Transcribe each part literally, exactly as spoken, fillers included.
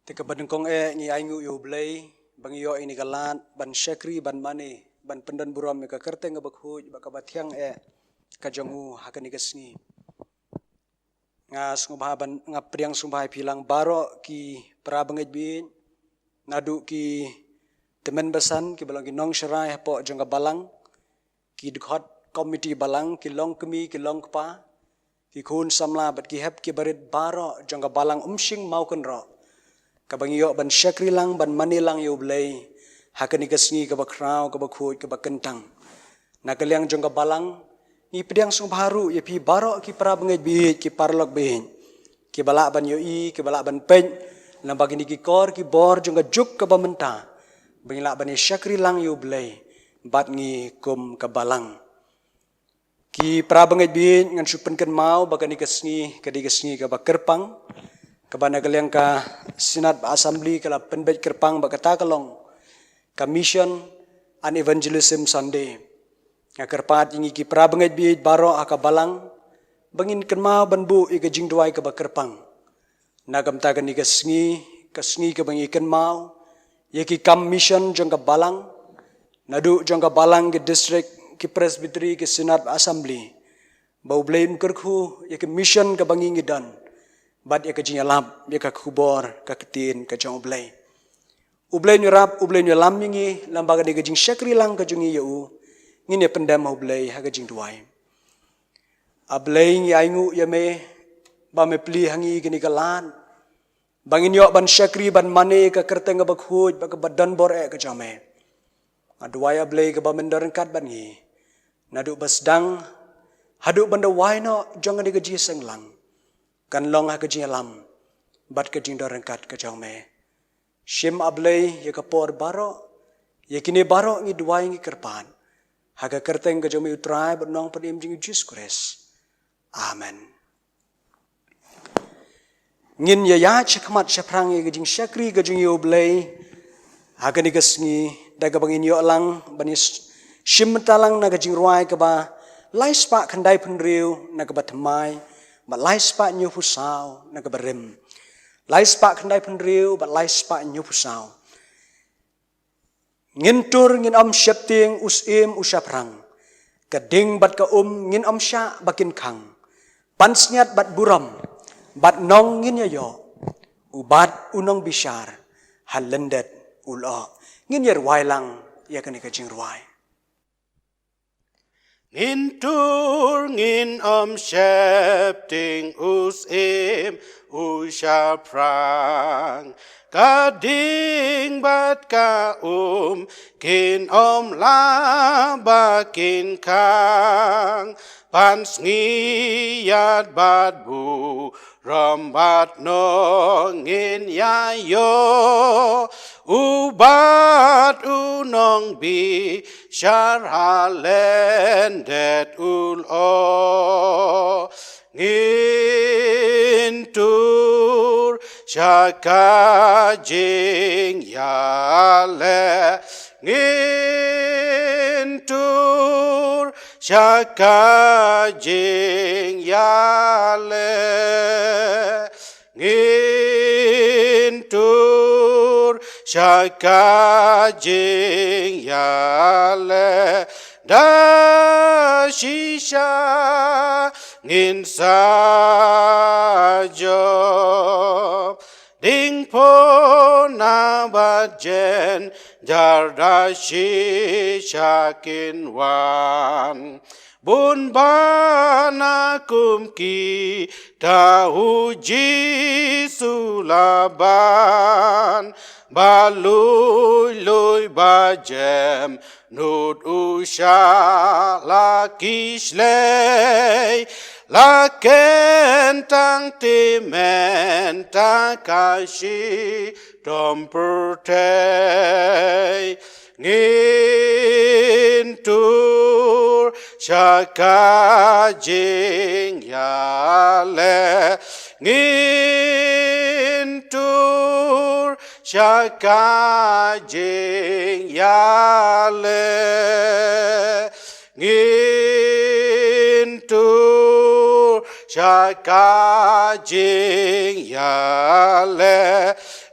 Te kaba nyngkong eh ngi ainguh ïa U Blei ba ngi ïoh ïa kane ka lad ban shakri, ban mane, ban pyndonburom ïa ka kyrteng kaba khuid bad kaba thiang eh ka jong u ha kane ka sngi. Nga sngewbha ban, nga pdiang sngewbha ïa phi lang baroh ki para bangeit baieit, naduh ki tymmen basan kiba long ki nongsharai hapoh jong ka balang, ki dkhot komiti balang, ki longkmie, ki longkpa, ki khun samla bad ki hep ki barit baroh jong ka balang Umshyngnai Mawkynroh, kaba ngi ïoh ban shakri lang, ban mane lang ïa U Blei ha kane ka sngi kaba khraw, kaba khuid, kaba kyntang. Na ka liang jong ka balang, ngi pdiang sngewbha ruh ïa phi baroh ki para bangeit baieit, ki paralok baieit, kiba lah ban ïohi, kiba lah ban peit lyngba kine ki kor ki bor jong ka juk kaba mynta, ba ngin lah ban ïa shakri lang ïa U Blei bad ngi kum ka balang. Ki para bangeit baieit, ngan shu pynkynmaw ba kane ka sngi ka dei ka sngi kaba kyrpang, kaba na ka liang ka Synod bad Assembly ka la pynbeit kyrpang ba kata ka long ka Mission and Evangelism Sunday. Nga kyrpad ïa ngi ki para bangeit baieit baroh ha ka balang ba ngin kynmaw ban buh ïa ka jingduwai kaba kyrpang. Na ka bynta kane ka sngi, ka sngi kaba ngi kynmaw ïa ki kam mission jong ka balang, naduh jong ka balang, ki district, ki presbytery, ki synod, assembly, ba U Blei un kyrkhu ïa ka mission kaba ngi ngi don bad ïa ka jingïalap ïa ka khubor ka ktien ka jong U Blei. U Blei un ïarap, U Blei un ïalam ïa ngi lyngba kane ka jingshakri lang ka jong ngi ïa u. Ngin ïa pyndem ha U Blei ha ka jingduwai. A Blei, ngi ainguh ïa me ba me plie ha ngi kane ka lad ba ngin ïoh ban shakri, ban mane ka kyrteng kaba khuid bad kaba donbor eh ka jong me. Nga duwai, A Blei, kaba men don ryngkat bad ngi, naduh ba sdang haduh ban da wai noh jong kane ka jingïaseng lang, kan long ha ka jingïalam bad ka jingdon ryngkat ka jong me. Shim, A Blei, ïa ka por baroh. Ïa kine baroh ngi duwai, ngi kyrpad ha ka kyrteng ka jong me, U Trai bad Nongpynim jong ngi, U Jisu Khrist. Amen. Ngin ïa ïaid shakhmat shaphrang ïa ka jingshakri ka jong ngi ïa U Blei ha kane ka sngi da kaba ngin ïoh lang ban ïa shim bynta lang na ka jingrwai kaba lai spah khyndai phew hynriew na kaba thymmai bad lai spah hynñiew phew saw na kaba rim. Lai spah khyndai phew hynriew bad lai spah hynñiew phew saw. Ngin tur ngin ym sheptieng, u syiem u shaphrang, ka ding bad ka um ngin ym shah ba kin khang. Pansngiat bad burom bad nong ngin ïa ïoh, u bat u nongbishar ha lyndet u lyoh. Ngin ïa rwai lang ïa kane ka jingrwai. Ngin tur ngin ym sheptieng, u syiem u shaphrang, ka ding bad ka um kin ym lah ba kin khang. Pansngiat bad bu rom bad nong ngin ïa ïoh, u bat u nongbishar ha lyndet u lyoh. Ngin tur sha ka jingïaleh, ngin tur sha ka jingïaleh. Ngin tur sha ka jingïaleh, da shisha ngin sa jop. Ding pona bad jynjar da shisha kin wan. Bun bana kum kita u Jisu la ban, ba lui lui ba jem nud u shah la ki shlei, la ken tang te mynta ka shitom pyrthei. Ngin tur sha ka jingïaleh, ngin tur sha ka jingïaleh, ngin tur sha ka jingïaleh,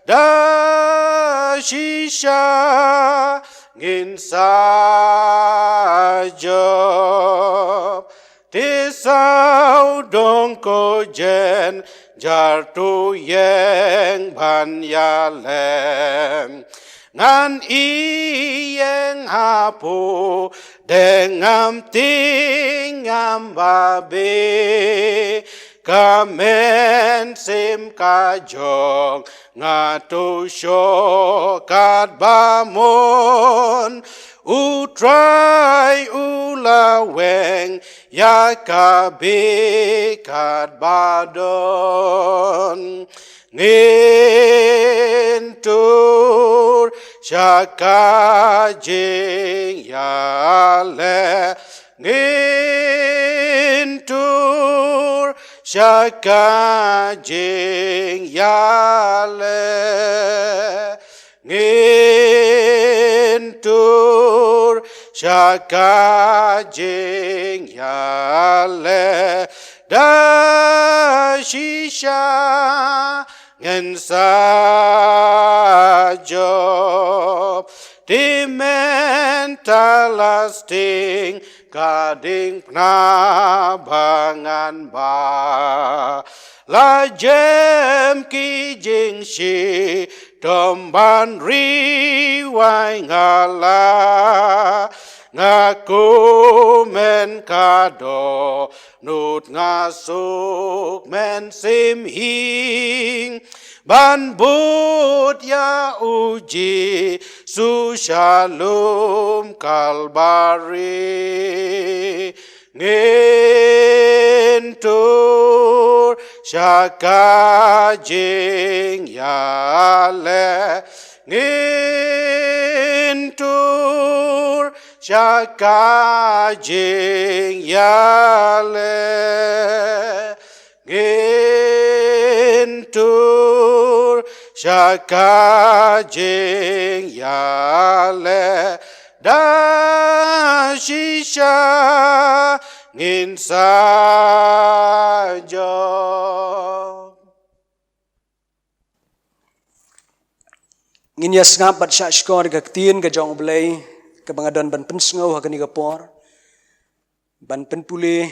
Da shisha ngin sa jop, te sawdong ko jynjar to ïeng ban ïaleh. Ngan ïeng hapoh, dei ngam tieng ngam babe, ka mynsiem ka jong nga to shoh katba mon. U Trai u la weng ïa ka beh katba don. Ngin tur sha ka jingïaleh. Ngin tur sha ka jingïaleh. Ngin tur sha ka jingïaleh. Da shisha ngin sa jop, te mynta la sting ka diengphna ba ngan bud. La jem ki jingshitom ban ri wai nga la, nga kumne ka dohnud nga suk mynsiem hi ban bud ïa u Jisu sha lum Kalbari. Ngin tur sha ka jingïaleh. Ngin tur sha ka jingïaleh. Ngin tur sha ka jingïaleh. Da shisha ngin sa jop. Ngin ïa sngap bad shah shkor ka ktien ka jong U Blei kaba nga don ban pynsngew ha kane ka por, ban pynpule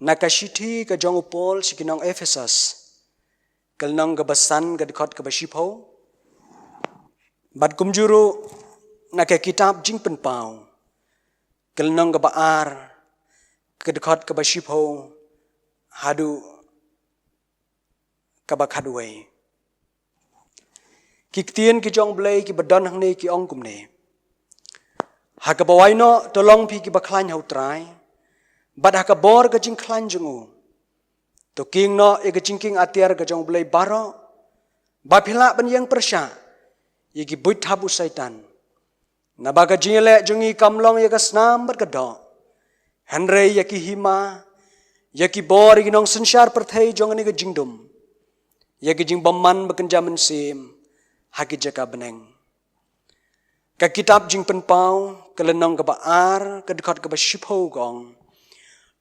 na ka shithi ka jong u Paul sha ki nong Ephesus, ka lynnong kaba san, ka dkhot kaba shiphew, bad kumjuh ruh na ka kitab Jingpynpaw, ka lynnong kaba ar, ka dkhot kaba shiphew haduh kaba khatwei. Ki ktien ki jong U Blei kiba don hangne ki ong kumne: Ha kaba wai noh to long phi kiba khlaiñ ha U Trai, bad ha ka bor ka jingkhlaiñ jong u to kieng noh ïa ka jingkieng atiar ka jong U Blei baroh, ba phi lah ban ïeng pyrshah ïa ki buit thap u Soitan. Naba ka jingïaleh jong ngi kam long ïa ka snam bad ka doh, hynrei ïa ki hima, ïa ki bor, ïa ki nongsynshar pyrthei jong kane ka jingdum, ïa ki jingbymman bakynja mynsiem ha ki jaka bneng. Ka kitab Jingpynpaw, ka lynnong kaba ar, ka dkhot kaba shiphew ka ong: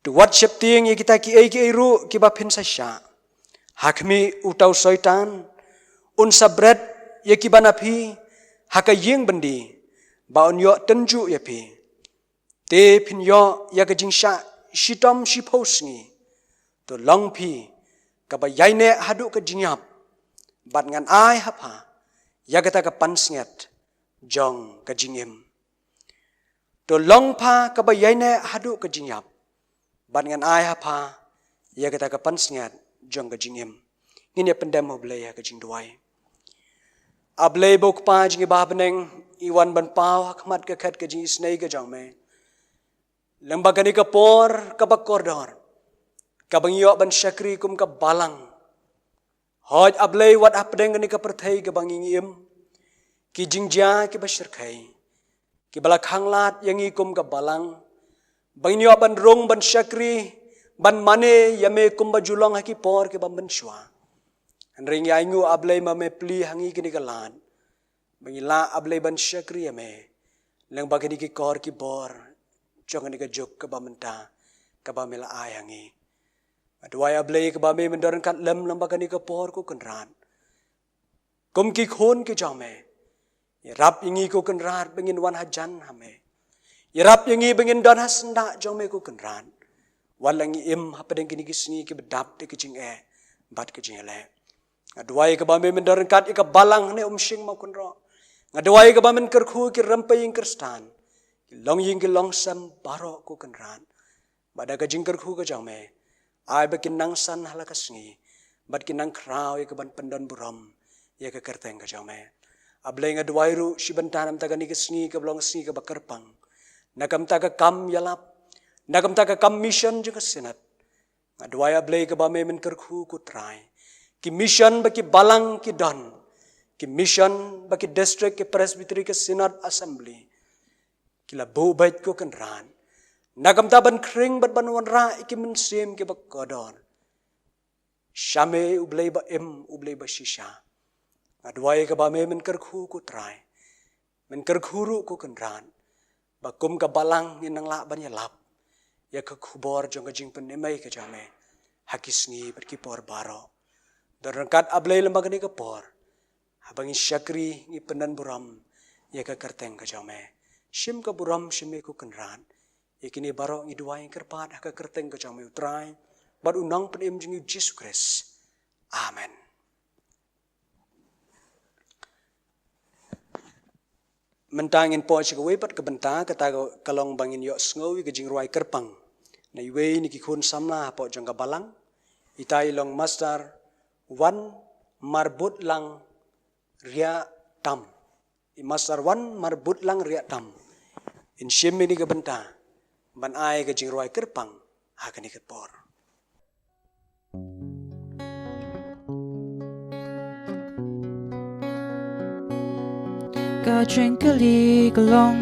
To wat sheptieng ïa kita kiei kiei ruh kiba phin sa shah. Ha khmih, uta u Soitan un sa bret ïa kiba na phi ha ka ïing byndi, ba un ïoh tynjuh ïa phi. Te phin ïoh ïa ka jingshah shitom shiphew sngi. To long phi kaba ïaineh haduh ka jingïap, bad ngan ai ha pha ïa kata ka pansngiat jong ka jingim. To long pha kaba ïaineh haduh ka jingïap, bad ngan ai ha pha ïa kata ka pansngiat jong ka jingim. Ngin ïa pyndem ha U Blei ha ka jingduwai. A Blei ba u Kpa jong ngi ba ha bneng, ngi wan ban paw ha khmat ka khet ka jingisynei ka jong me, lyngba kane ka por kaba kordor, kaba ngi ïoh ban shakri kum ka balang. Hooid A Blei, wat hapdeng kane ka pyrthei kaba ngi im, ki jingjia kiba shyrkhei kiba la khanglad ïa ngi kum ka balang, ba ngin ïoh ban rung ban shakri, ban mane ïa me kumba ju long ha ki por kiba mynshuwa. Hynrei ngi ainguh A Blei, ma me plie ha ngi kane ka lad, ba ngi lah A Blei ban shakri ïa me lyngba kine ki kor ki bor jong kane ka juk kaba mynta kaba me la ai ha ngi. Nga duwai A Blei, kaba me mynta ryngkat lem lyngba kane ka por, ko Kynrad, Kum ki khun ki jong me, ïarap ïa ngi ko Kynrad ba ngin wan hajan ha me. Ïarap ïa ngi ba ngin don ha syndah jong me ko Kynrad. Wat la ngi im hapdeng kine ki sngi kiba dap da ki jingeh bad ki jingeh leh. Nga duwai kaba me men don ryngkat ïa ka balang ne um shing ma kunro. Nga duwai kaba men kyrkhu ki rympei ïing Khristan, ki longïing ki longsem baroh ko Kynrad. Bad da ka jingkyrkhu ka jong me, ai ba kin nang san ha la ka sngi, bad kin nang khraw ïa ka ban pyndon burom ïa ka kyrteng ka jong me. A Blei, nga duwai ruh shi bynta na ka bynta kane ka sngi kaba long sngi kaba kyrpang, na ka bynta ka kam ïalap, na ka bynta ka kam mission jong ka Synod. Nga duwai, a Blei, kaba me men kyrkhu ko Trai, ki mission ba ki balang ki don, ki mission ba ki district, ki presbytery, ki Synod Assembly ki la buh beit ko Kynrad, na ka bynta ban khring bad ban wanrah ïa ki mynsiem kiba kordor sha me, U Blei ba im, U Blei ba shisha. Nga duwai kaba me men kyrkhu ko Trai, men kyrkhu ruh ko Kynrad, ba kum ka balang ngin nang lah ban ïalap ïa ka khubor jong ka jingpynim ei ka jong me ha ki sngi bad ki por baroh. Don ryngkat, a Blei, lem bad kane ka por, haba ngi shakri, ngi pyndon burom ïa ka kyrteng ka jong me. Shim ka burom, shim me ko Kynrad. Ïa kine baroh ngi duwai, ngi kyrpad ha ka kyrteng ka jong me, U Trai bad U Nongpynim jong ngi, U Jisu Khrist. Amen. Mynta ngin poi sha kawei pat ka bynta, kata ka, ka long ba ngin ïohsngew ïa ka jingrwai kyrpang na iwei na ki khun samla hapoh jong ka balang. Ita i long Master Wan Marbutlang Riahtam. I Master Wan Marbutlang Riahtam. In shim ïa kane ka bynta ban ai ka jingrwai kyrpang ha kane ka por. Ka jingkylli ka long,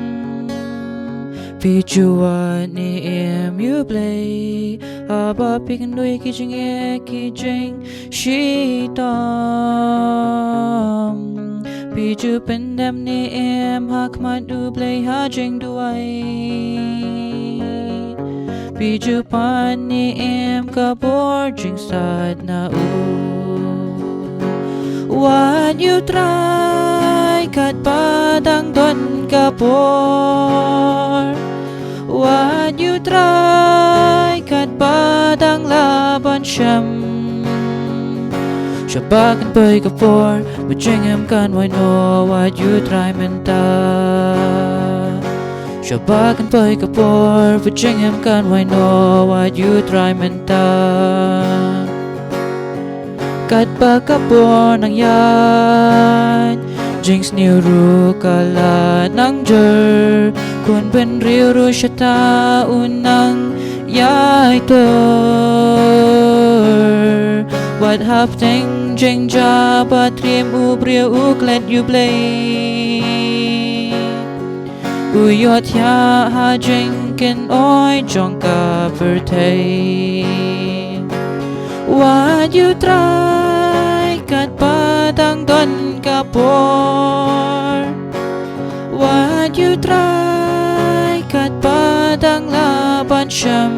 phi ju wad ne em ïa U Blei haba phi kynduh ïa ki jingeh ki jingshitom? Phi ju pyndem ne em ha khmat U Blei ha jingduwai? Phi ju pan ne em ka bor jingstad na U? Wad ïa U Trai katba dang don ka bor. Wad ïa U Trai katba dang lah ban shem. Sha ba kan poi ka por ba jingim kan wai noh, wad ïa U Trai mynta. Sha ba kan poi ka por ba jingim kan wai noh, wad ïa U Trai mynta. Katba ka por nang ïaid, jingsniew ruh ka la nang jur. Khun bynriew ruh shata u nang ïaitur. Wat hapdeng jingjia ba triem u briew u klet ïa U Blei. U ïohthiah ha jingkynoi jong ka pyrthei. Wad ïa U Trai katba dang don ka por. Wad ïa U Trai katba dang lah ban shem.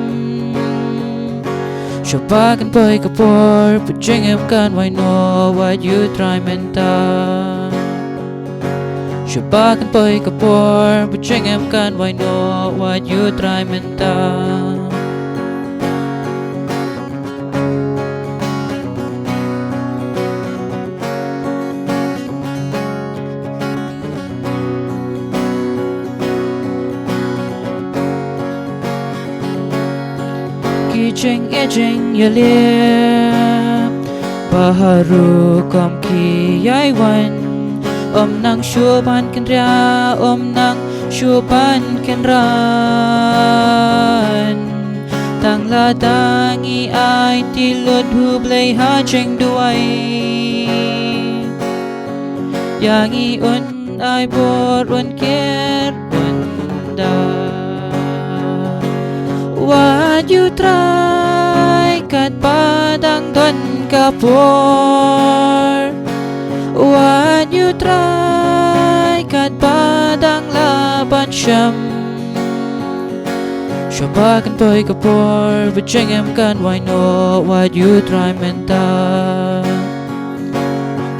Sha ba kan poi ka por ba jingim kan wai noh, wad ïa U Trai mynta. Sha ba kan poi ka por ba jingim kan wai noh, wad ïa U Trai mynta. Ki jingeh jingïaleh ba ha rukom ki ïai wan, ym nang shuh ban kynriah, ym nang shuh ban kynran. Tang lada ngi aiti lut ha U Blei ha jingduwai, ïa ngi un ai bor, un ker, un da. Wad ïa U Trai katba dang don ka por. Wad ïa U Trai katba dang lah ban shem. Sha ba kan poi ka por ba jingim kan wai noh, wad ïa U Trai mynta.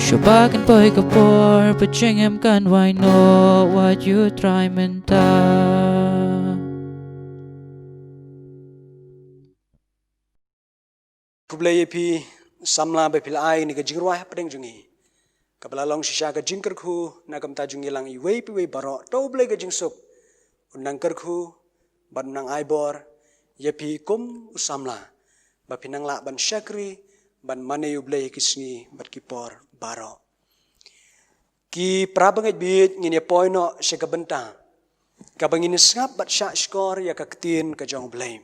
Shuwa ba kan poi ka por, ba jingim kan wai noh, wat ïa U Trai mynta. Khublei ïa phi samla ba phi la ai ïa kane ka jingrwai hapdeng jong ngi, kaba la long shisha ka jingkyrkhu na ka bynta jong ngi lang iwei pa iwei baroh. To U Blei ka jingsuk un nang kyrkhu bad un nang ai bor ïa phi kum u samla, ba phin nang lah ban shakri, ban mane ïa U Blei ha ki sngi bad ki por baroh. Ki para bangeit baieit, ngin ïa poi noh sha ka bynta kaba ngin ïa sngap bad shahshkor ïa ka ktien ka jong U Blei.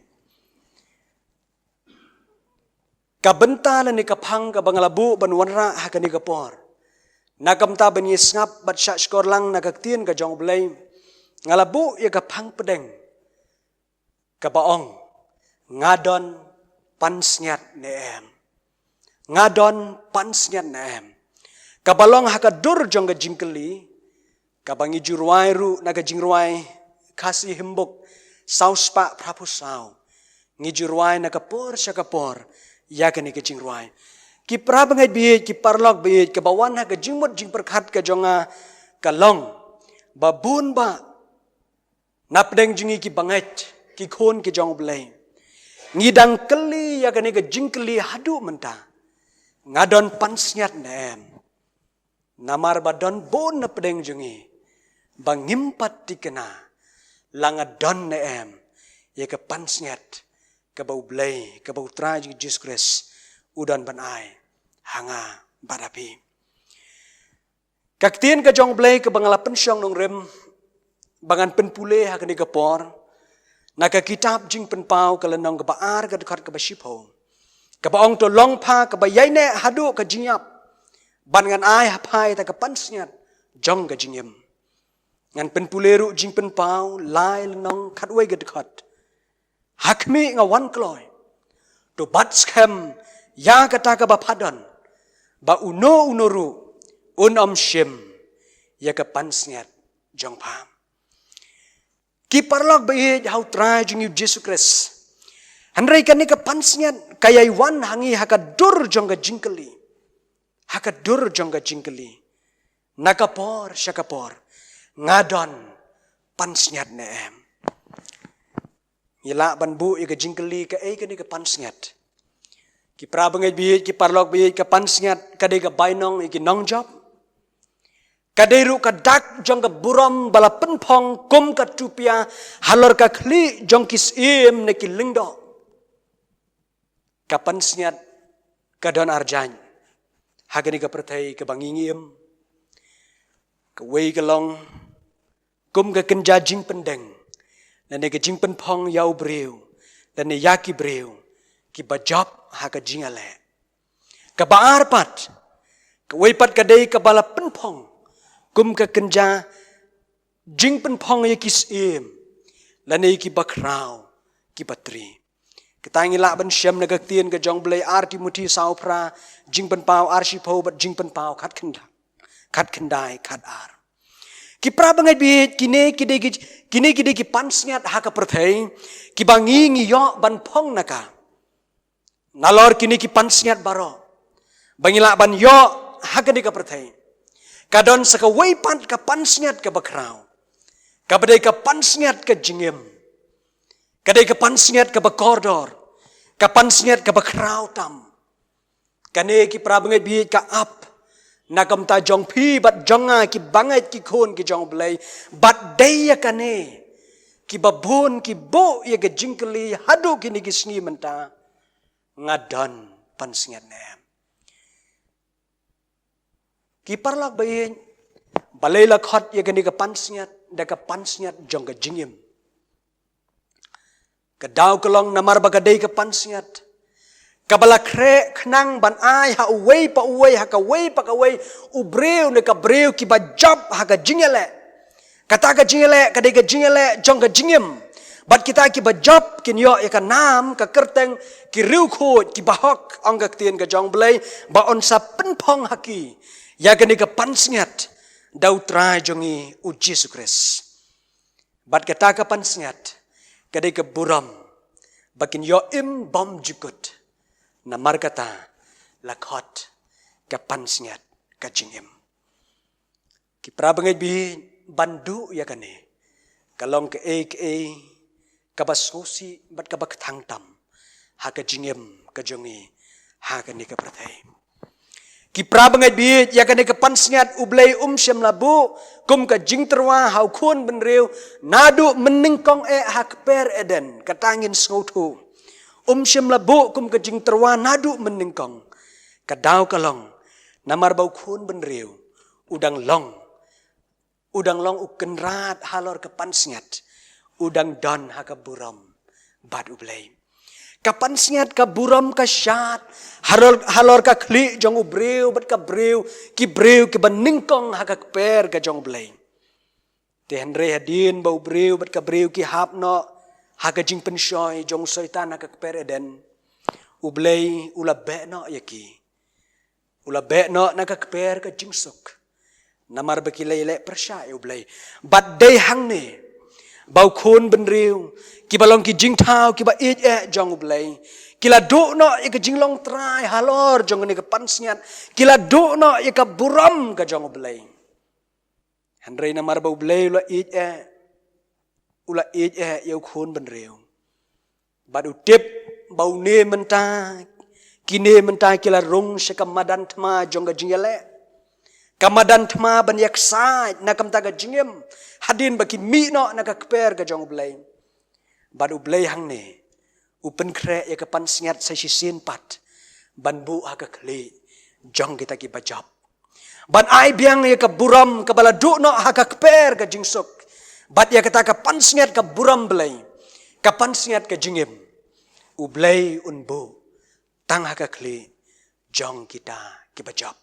Ka bynta lane ka phang kaba nga la buh ban wanrah ha kane ka por, na ka bynta ban ïa sngap bad shahshkor lang na ka ktien ka jong U Blei, nga la buh ïa ka phang pdeng kaba ong, nga don pansngiat ne em. Nga don pansngiat ne em. Kaba long ha ka dur jong ka jingkylli, kaba ngi ju rwai ruh na ka jingrwai Khasi Hymnbook saw spah phra phew saw. Ngi ju rwai na ka por sha ka por ïa kane ka jingrwai. Ki para bangeit baieit, ki paralok baieit, kaba wan ha ka jingmut jingpyrkhat ka jong nga ka long ba bun bah na pdeng jong ngi ki bangeit, ki khun ki jong U Blei, ngi dang kylli ïa kane ka jingkylli haduh mynta, nga don pansngiat ne em. Namar ba don bun na pdeng jong ngi ba ngim pat thikna la nga don ne em ïa ka pansngiat kaba U Blei, kaba U Trai jong ngi Jisu Khrist u don ban ai ha nga bad ha phi. Ka ktien ka jong U Blei kaba nga la pynshong nongrim ba ngan pynpule ha kane ka por, na ka kitab Jingpynpaw ka lynnong kaba ar, ka dkhot kaba shiphew, kaba ong, to long pha kaba ïaineh haduh ka jingïap, bad ngan ai ha pha ïa ka pansngiat jong ka jingim. Ngan pynpule ruh Jingpynpaw lai, lynnong khatwei, ka dkhot, ha khmih nga wan kloi, to bat skhem ïa kata kaba pha don, ba uno uno ruh un ym shim ïa ka pansngiat jong pha. Ki paralok baieit ha U Trai jong ngi Jisu Khrist, hynrei kane ka pansngiat ka ïai wan ha ngi ha ka dur jong ka jingkylli, ha ka dur jong ka jingkylli, na ka por sha ka por, nga don pansngiat ne em. Ngi lah ban buh ïa ka jingkylli, kaei kane ka pansngiat? Ki para bangeit baieit, ki paralok baieit, ka pansngiat ka dei ka bainong ïa ki nongjop. Ka dei ruh ka dak jong ka burom ba la pynphong kum ka tupia halor ka khlieh jong ki syiem ne ki lyngdoh. Ka pansngiat ka don arjaiñ ha kane ka pyrthei kaba ngi im. Kawei ka long kum ka kynja jingpyndeng lane ka jingpynphong ïa u briew lane ïa ki briew kiba jop ha ka jingïaleh. Kaba ar pat, kawei pat ka dei kaba la pynphong kum ka kynja jingpynphong ïa ki syiem lane ïa kiba khraw, kiba tri. Kata ngi lah ban shem na ka ktien ka jong U Blei, Ar Timothi saw phra, Jingpynpaw ar shiphew bad Jingpynpaw khat khynda-, khat khyndai, khat ar. Ki para bangeit baieit, kine ki dei ki, kine ki dei ki pansngiat ha ka pyrthei kiba ngi, ngi ïoh ban phong na ka. Nalor kine ki pansngiat baroh ba ngi lah ban ïoh ha kane ka pyrthei, ka don sa kawei pat ka pansngiat kaba khraw, kaba dei ka pansngiat ka jingim, ka dei ka pansngiat kaba kordor, ka pansngiat kaba khraw tam. Kane, ki para bangeit baieit, ka ap na ka bynta jong phi bad jong nga, ki bangeit, ki khun ki jong U Blei. Bad dei ïa kane kiba bun ki buh ïa ka jingkylli haduh kine ki sngi mynta, nga don pansngiat ne em? Ki paralok baieit, balei la khot ïa kane ka pansngiat da ka pansngiat jong ka jingim? Ka daw ka long namar ba ka dei ka pansngiat kaba la khreh khnang ban ai ha uwei pa uwei, ha kawei pa kawei u briew ne ka briew kiba jop ha ka jingïaleh. Kata ka jingïaleh ka dei ka jingïaleh jong ka jingim. Bad kita kiba jop kin ïoh ïa ka nam, ka kyrteng, ki riewkhuid kiba hok, ong ka ktien ka jong U Blei, ba un sa pynphong ha ki ïa kane ka pansngiat da U Trai jong ngi U Jisu Khrist. Bad kata ka pansngiat ka dei ka burom ba kin ïoh im bymjukut. Namar kata la khot ka pansngiat ka jingim. Ki para bangeit baieit, ban duh ïa kane ka long kaei kaei kaba sngewsih bad kaba kthang tam ha ka jingim ka jong ngi ha kane ka pyrthei. Ki para bangeit baieit, ïa kane ka pansngiat U Blei um shym la buh kum ka jingtyrwa ha u khun bynriew naduh mynnyngkong eh ha kper Eden, kata ngin sngewthuh. Um shym la buh kum ka jingtyrwa naduh mynnyngkong. Ka daw ka long namar ba u khun bynriew u dang long, u dang long u kynrad halor ka pansngiat, u dang don ha ka burom bad U Blei. Ka pansngiat, ka burom ka shad halor, halor ka khlieh jong u briew bad ka briew, ki briew kiba nyngkong ha ka kper ka jong U Blei. Te hynrei hadien ba u briew bad ka briew ki hap noh ha ka jingpynshoi jong u Soitan ha ka kper Eden, U Blei u la beh noh ïa ki. U la beh noh na ka kper ka jingsuk namar ba ki la ïaleh pyrshah ïa U Blei. Bad dei hangne ba u khun bynriew, kiba long ki jingthaw kiba ïeit eh jong U Blei, ki la duh noh ïa ka jinglong trai halor jong kane ka pansngiat, ki la duh noh ïa ka burom ka jong U Blei. Hynrei namar ba U Blei u la ïeit eh, u la ïeit eh ïa u khun bynriew, bad u tip ba une mynta, kine mynta ki la rung sha ka madan thma jong ka jingïaleh, ka madan thma ban ïaksaid na ka bynta ka jingim hadien ba ki mih noh na ka kper ka jong U Blei. Bad U Blei hangne u pynkhreh ïa ka pansngiat sa shisien pat ban buh ha ka khlieh jong kita kiba jop, ban ai biang ïa ka burom kaba la duh noh ha ka kper ka jingsuk, bad ïa kata ka pansngiat ka burom Blei, ka pansngiat ka jingim, U Blei un buh tang ha ka khlieh jong kita kiba jop.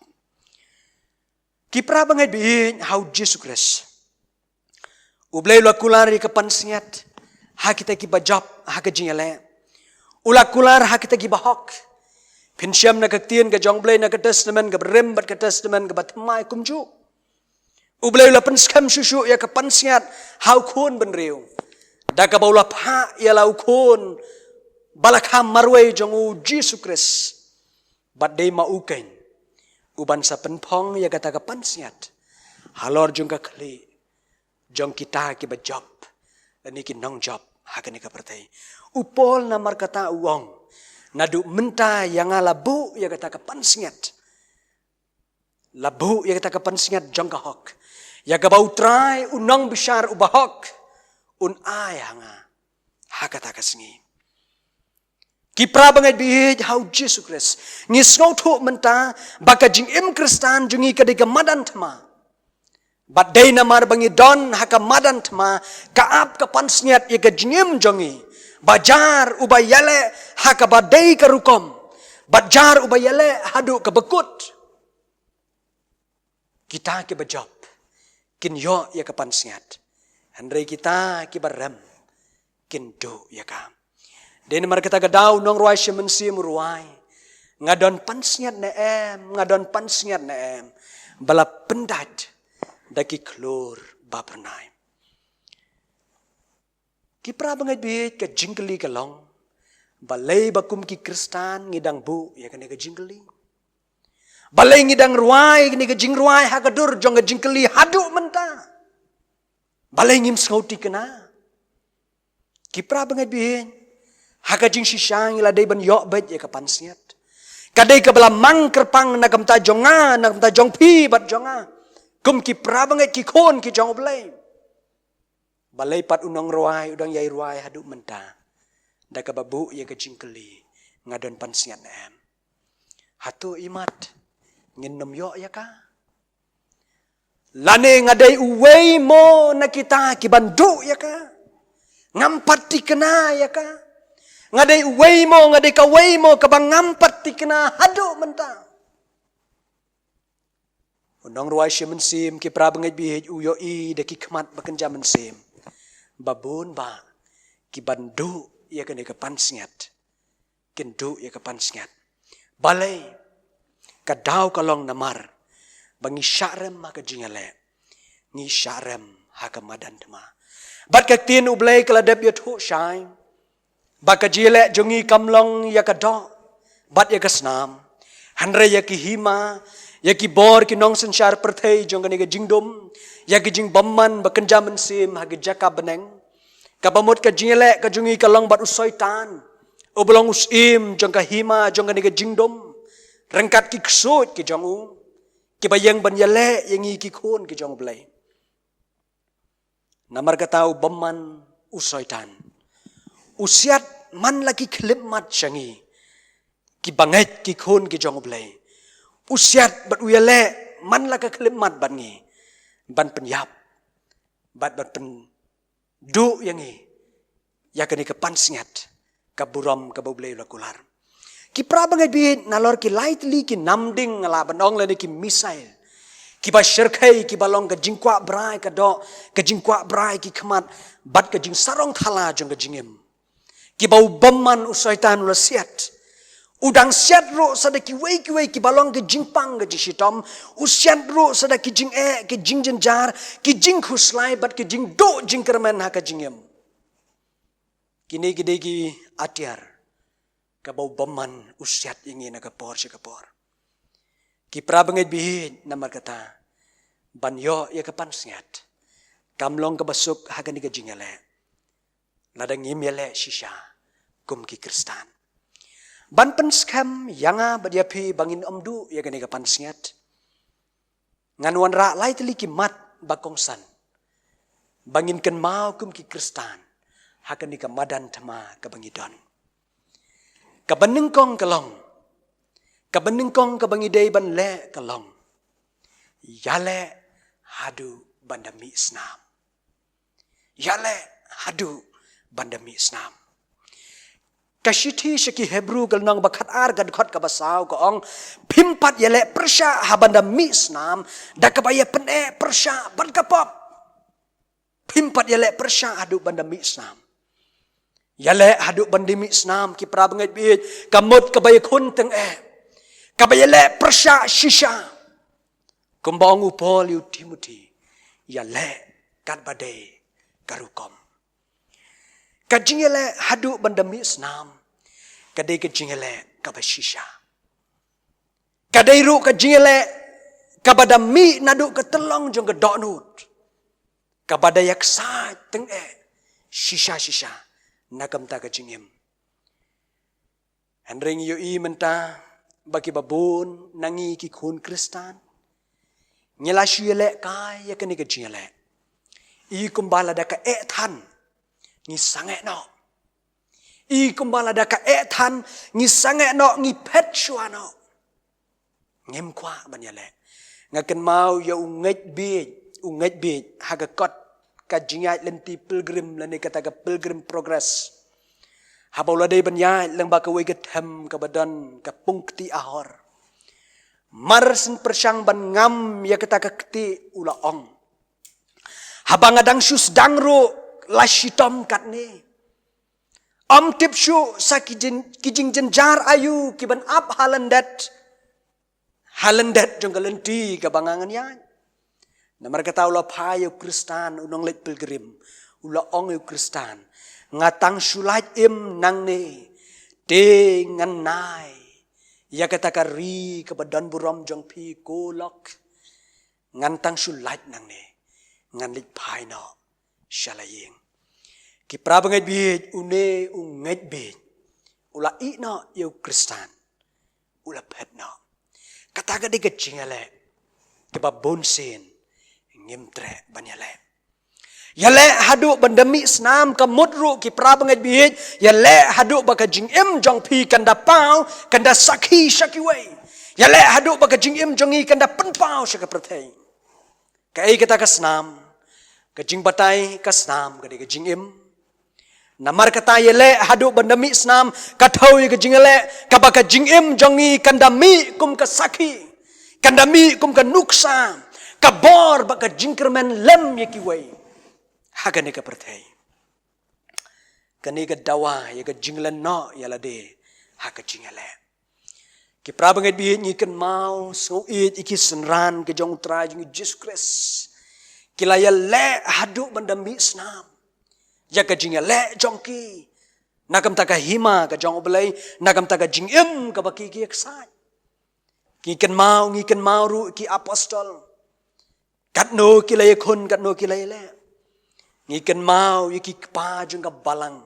Ki para bangeit baieit ha U Jisu Khrist, U Blei u la kular ïa ka pansngiat ha kita kiba jop ha ka jingïaleh. U la kular ha kita kiba hok. Phin shem na ka ktien ka jong U Blei na ka Testament kaba rim bad ka Testament kaba thymmai kumjuh. U Blei u la pynskhem shuh shuh ïa ka pansngiat ha u khun bynriew da kaba u la phah ïa la u khun ba la kha marwei jong U Jisu Khrist. Bad dei ma u keiñ uban sa pynphong ïa kata ka pansngiat halor jong ka khlieh jong kita kiba jop lane ki nongjop ha kane ka pyrthei. U Paul namar kata u ong, naduh mynta ïa nga la buh ïa kata ka pansngiat, la buh ïa kata ka pansngiat jong ka hok, ïa kaba U Trai u nongbishar uba hok un ai ha nga ha kata ka sngi. Ki para bangeit baieit ha U Jisu Khrist, ngi sngewthuh mynta ba ka jingim Khristan jong ngi ka dei ka madan thma. Bad dei namar ba ngi don ha ka madan thma, ka ap ka pansngiat ïa ka jingim jong ngi, ba jar uba ïaleh ha kaba dei ka rukom, bad jar uba ïaleh haduh kaba kut. Kita kiba jop kin ïoh ïa ka pansngiat, hynrei kita kiba rem kin duh ïa ka. Dei namar kata ka daw u nongrwai shimet mynsiem u rwai, nga don pansngiat ne em, nga don pansngiat ne em, ba la pyndait da ki khlur ba phyrnai. Ki para bangeit baieit, ka jingkylli ka long, balei ba kum ki Khristan ngi dang buh ïa kane ka jingkylli? Balei ngi dang rwai kane ka jingrwai ha ka dur jong ka jingkylli haduh mynta? Balei ngim sngewthikna? Ki para bangeit baieit, ha ka jingshisha ngi la dei ban ïoh beit ïa ka pansngiat. Ka dei kaba la mang kyrpang na ka bynta jong nga, na ka bynta jong phi bad jong nga, kum ki para bangeit, ki khun ki jong U Blei. Balei pat u nongrwai u dang ïai rwai haduh mynta da kaba buh ïa ka jingkylli, nga don pansngiat ne em? Hato imat ngin nym ïoh ïa ka? Lane nga dei uwei mo na kita ki ban duh ïa ka? Ngam pat thikna ïa ka. Nga dei uwei mo, nga dei kawei mo kaba ngam pat thikna haduh mynta? U nongrwai shimet mynsiem, ki para bangeit baieit, u ïohi da ki khmat ba kynja mynsiem ba bun bah ki ban duh ïa kane ka pansngiat, kin duh ïa ka pansngiat. Balei? Ka daw ka long namar ba ngi shah rem ha ka jingïaleh, ngi shah rem ha ka madan thma. Bad ka ktien U Blei ka la dep ïathuh shai ba ka jingïaleh jong ngi kam long ïa ka doh bad ïa ka snam, hynrei ïa ki hima, Ïa ki bor ki nongsynshar pyrthei jong kane ka jingdum, ïa ki jingbymman ba kynja mynsiem ha ki jaka bneng. Kaba mut ka jingïaleh ka jong ngi ka long bad u Soitan, uba long u syiem jong ka hima jong kane ka jingdum, ryngkat ki ksuid ki jong u, kiba ïeng ban ïaleh ïa ngi ki khun ki jong U Blei. Namar kata u bymman u Soitan u siat man la ki khyllipmat sha ngi, kiba ngeit ki khun ki jong U Blei. U siat bad u ïaleh man la ka khyllipmat bad ngi, ban pynïap bad ban pynduh ïa ngi ïa kane ka pansngiat ka burom kaba U Blei u la kular. Ki para bangeit baieit, nalor ki lai tylli ki namding, nga lah ban ong lane ki missile, kiba shyrkhei, kiba long ka jingkwah brai ka doh, ka jingkwah brai ki khmat, bad ka jingsarong thala jong ka jingim, kiba u bymman u Soitan u la siat. U dang siat ruh sa da kiwei kiwei kiba long ka jingpang ka jingshitom. U siat ruh sa da ki jingeh, ki jingjynjar, ki jingkhuslai bad ki jingduh jingkyrmen ha ka jingim. Kine ki dei ki atiar kaba u bymman u siat ïa ngi na ka por sha ka por. Ki para bangeit baieit, namar kata, ban ïoh ïa ka pansngiat kam long kaba suk ha kane ka jingïaleh, lada ngim ïaleh shisha kum ki Khristan. Ban pynskhem ïa nga bad ïa phi ba ngin ym duh ïa kane ka pansngiat, ngan wanrah lai tylli ki mat ba kongsan ba ngin kynmaw kum ki Khristan ha kane ka madan thma kaba ngi don. Kaba nyngkong ka long, kaba nyngkong kaba ngi dei ban leh ka long, ïaleh haduh ban da mih snam. Ïaleh haduh ban da mih snam. Ka shithi sha ki Hebru ka lynnong ba khatar ka dkhot kaba saw ka ong, phim pat ïaleh pyrshah ha ban da mih snam da kaba ïa pyneh pyrshah bad ka pop. Phim pat ïaleh pyrshah haduh ban da mih snam. Ïaleh haduh ban da mih snam, ki para bangeit baieit, ka mut kaba ïakhun tyngeh, kaba ïaleh pyrshah shisha. Kumba ong u Paul ïa u Timothi, ïaleh katba dei ka rukom. Ka jingïaleh haduh ban da mih snam ka dei ka jingïaleh kaba shisha. Ka dei ruh ka jingïaleh kaba da mih naduh ka tyllong jong ka dohnud, kaba da ïaksaid tyngeh shisha shisha na ka bynta ka jingim. Hynrei ngi ïohi mynta ba kiba bun na ngi ki khun Khristan, ngi la shu ïaleh kai ïa kane ka jingïaleh. I kumba lada ka eh than, ngi sangeh noh. I kumba lada ka eh than, ngi sangeh noh, ngi phet shuwa noh. Ngim kwah ban ïaleh. Nga kynmaw ïa u ngeit bieit, u ngeit bieit ha ka kot ka jingïaid lynti pilgrim lane kata ka Pilgrim Progress, haba u la dei ban ïaid lyngba kawei ka them kaba don ka pung kti ahor. Mar syn pyrshang ban ngam ïa kata ka kti, u la ong, haba nga dang shu sdang ruh la shitom katne. Ym tip shuh sa ki jin-, ki jingjynjar aïu ki ban ap ha lyndet, ha lyndet jong ka lynti kaba nga ngan ïaid. Namar kata u la phai ïa u Khristan, u nongleit pilgrim, u la ong ïa u Khristan, nga tang shu lait im nangne, te ngan nai ïa kata ka ri kaba don burom jong phi, ko lok. Ngan tang shu lait nangne, ngan leit phai noh sha la ïing. Ki para bangeit bieit, une u ngeit bieit u la ïeh noh ïa u Khristan, u la phet noh. Kata ka dei ka jingïaleh kaba bun sien ngim treh ban ïaleh. Ïaleh haduh ban da mih snam ka mut ruh, ki para bangeit bieit, ïaleh haduh ba ka jingim jong phi kan da paw, kan da sakhi sha kiwei. Ïaleh haduh ba ka jingim jong ngi kan da pynpaw sha ka pyrthei. Kaei kata ka snam? Ka jingbatai ka snam ka dei ka jingim. Namar kata ïaleh haduh ban da mih snam ka thew ïa ka jingïaleh kaba ka jingim jong ngi kan da mih kum ka sakhi, kan da mih kum ka nuksa, ka bor bad ka jingkyrmen lem ïa kiwei ha kane ka pyrthei. Kane ka dawa ïa ka jinglen noh ïa lade ha ka jingïaleh. Ki para bangeit bieit, ngi kynmaw sngewbha ïa ki synran ki jong U Trai jong ngi Jisu Khrist, ki la ïaleh haduh ban da mih snam ïa ka jingïaleh jong ki na ka bynta ka hima ka jong U Blei, na ka bynta ka jingim kaba ki, ki ïaksaid. Ngi kynmaw, ngi kynmaw ruh ki apostol. Katno ki la ïakhun, katno ki la ïaleh. Ngi kynmaw ïa ki kpa jong ka balang.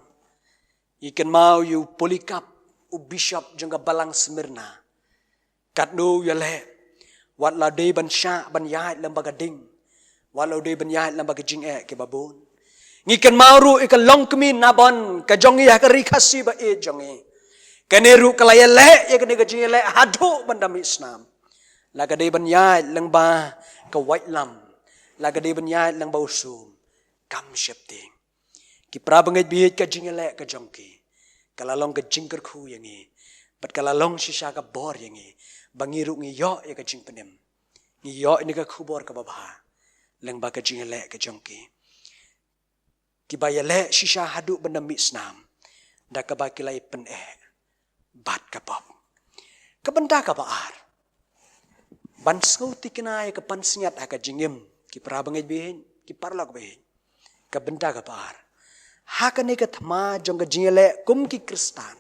Ngi kynmaw ïa u Polycarp, u bishop jong ka balang Smyrna. Katno u ïaleh. Wat la u dei ban shah, ban ïaid lyngba ka ding. Wat la u dei ban ïaid lyngba ka jingeh kaba bun. Ngi kynmaw ruh ïa ka longkmie Nabon, ka jong ngi ha ka Ri Khasi ba ïeit jong ngi. Kane ruh ka la ïaleh ïa kane ka jingïaleh haduh ban da mih snam. La ka dei ban ïaid lyngba ka waitlam. La ka dei ban ïaid lyngba u sum. Kam sheptieng. Ki para bangeit baieit, ka jingïaleh ka jong ki ka la long ka jingkyrkhu ïa ngi. Bad ka la long shisha ka bor ïa ngi. Ba ngi ruh ngi ïoh ïa ka jingpynim. Ngi ïoh ïa ka khubor kaba bha lyngba ka jingïaleh ka jong ki. Kiba ïaleh shisha haduh ban da mih snam. Da kaba ki la ïapyneh bad ka pop. Ka bynta kaba ar, ban sngewthikna ïa ka pansngiat ha ka jingim, ki para bangeit baieit, ki paralok baieit. Ka bynta kaba ar, ha kane ka thma jong ka jingïaleh kum ki Khristan,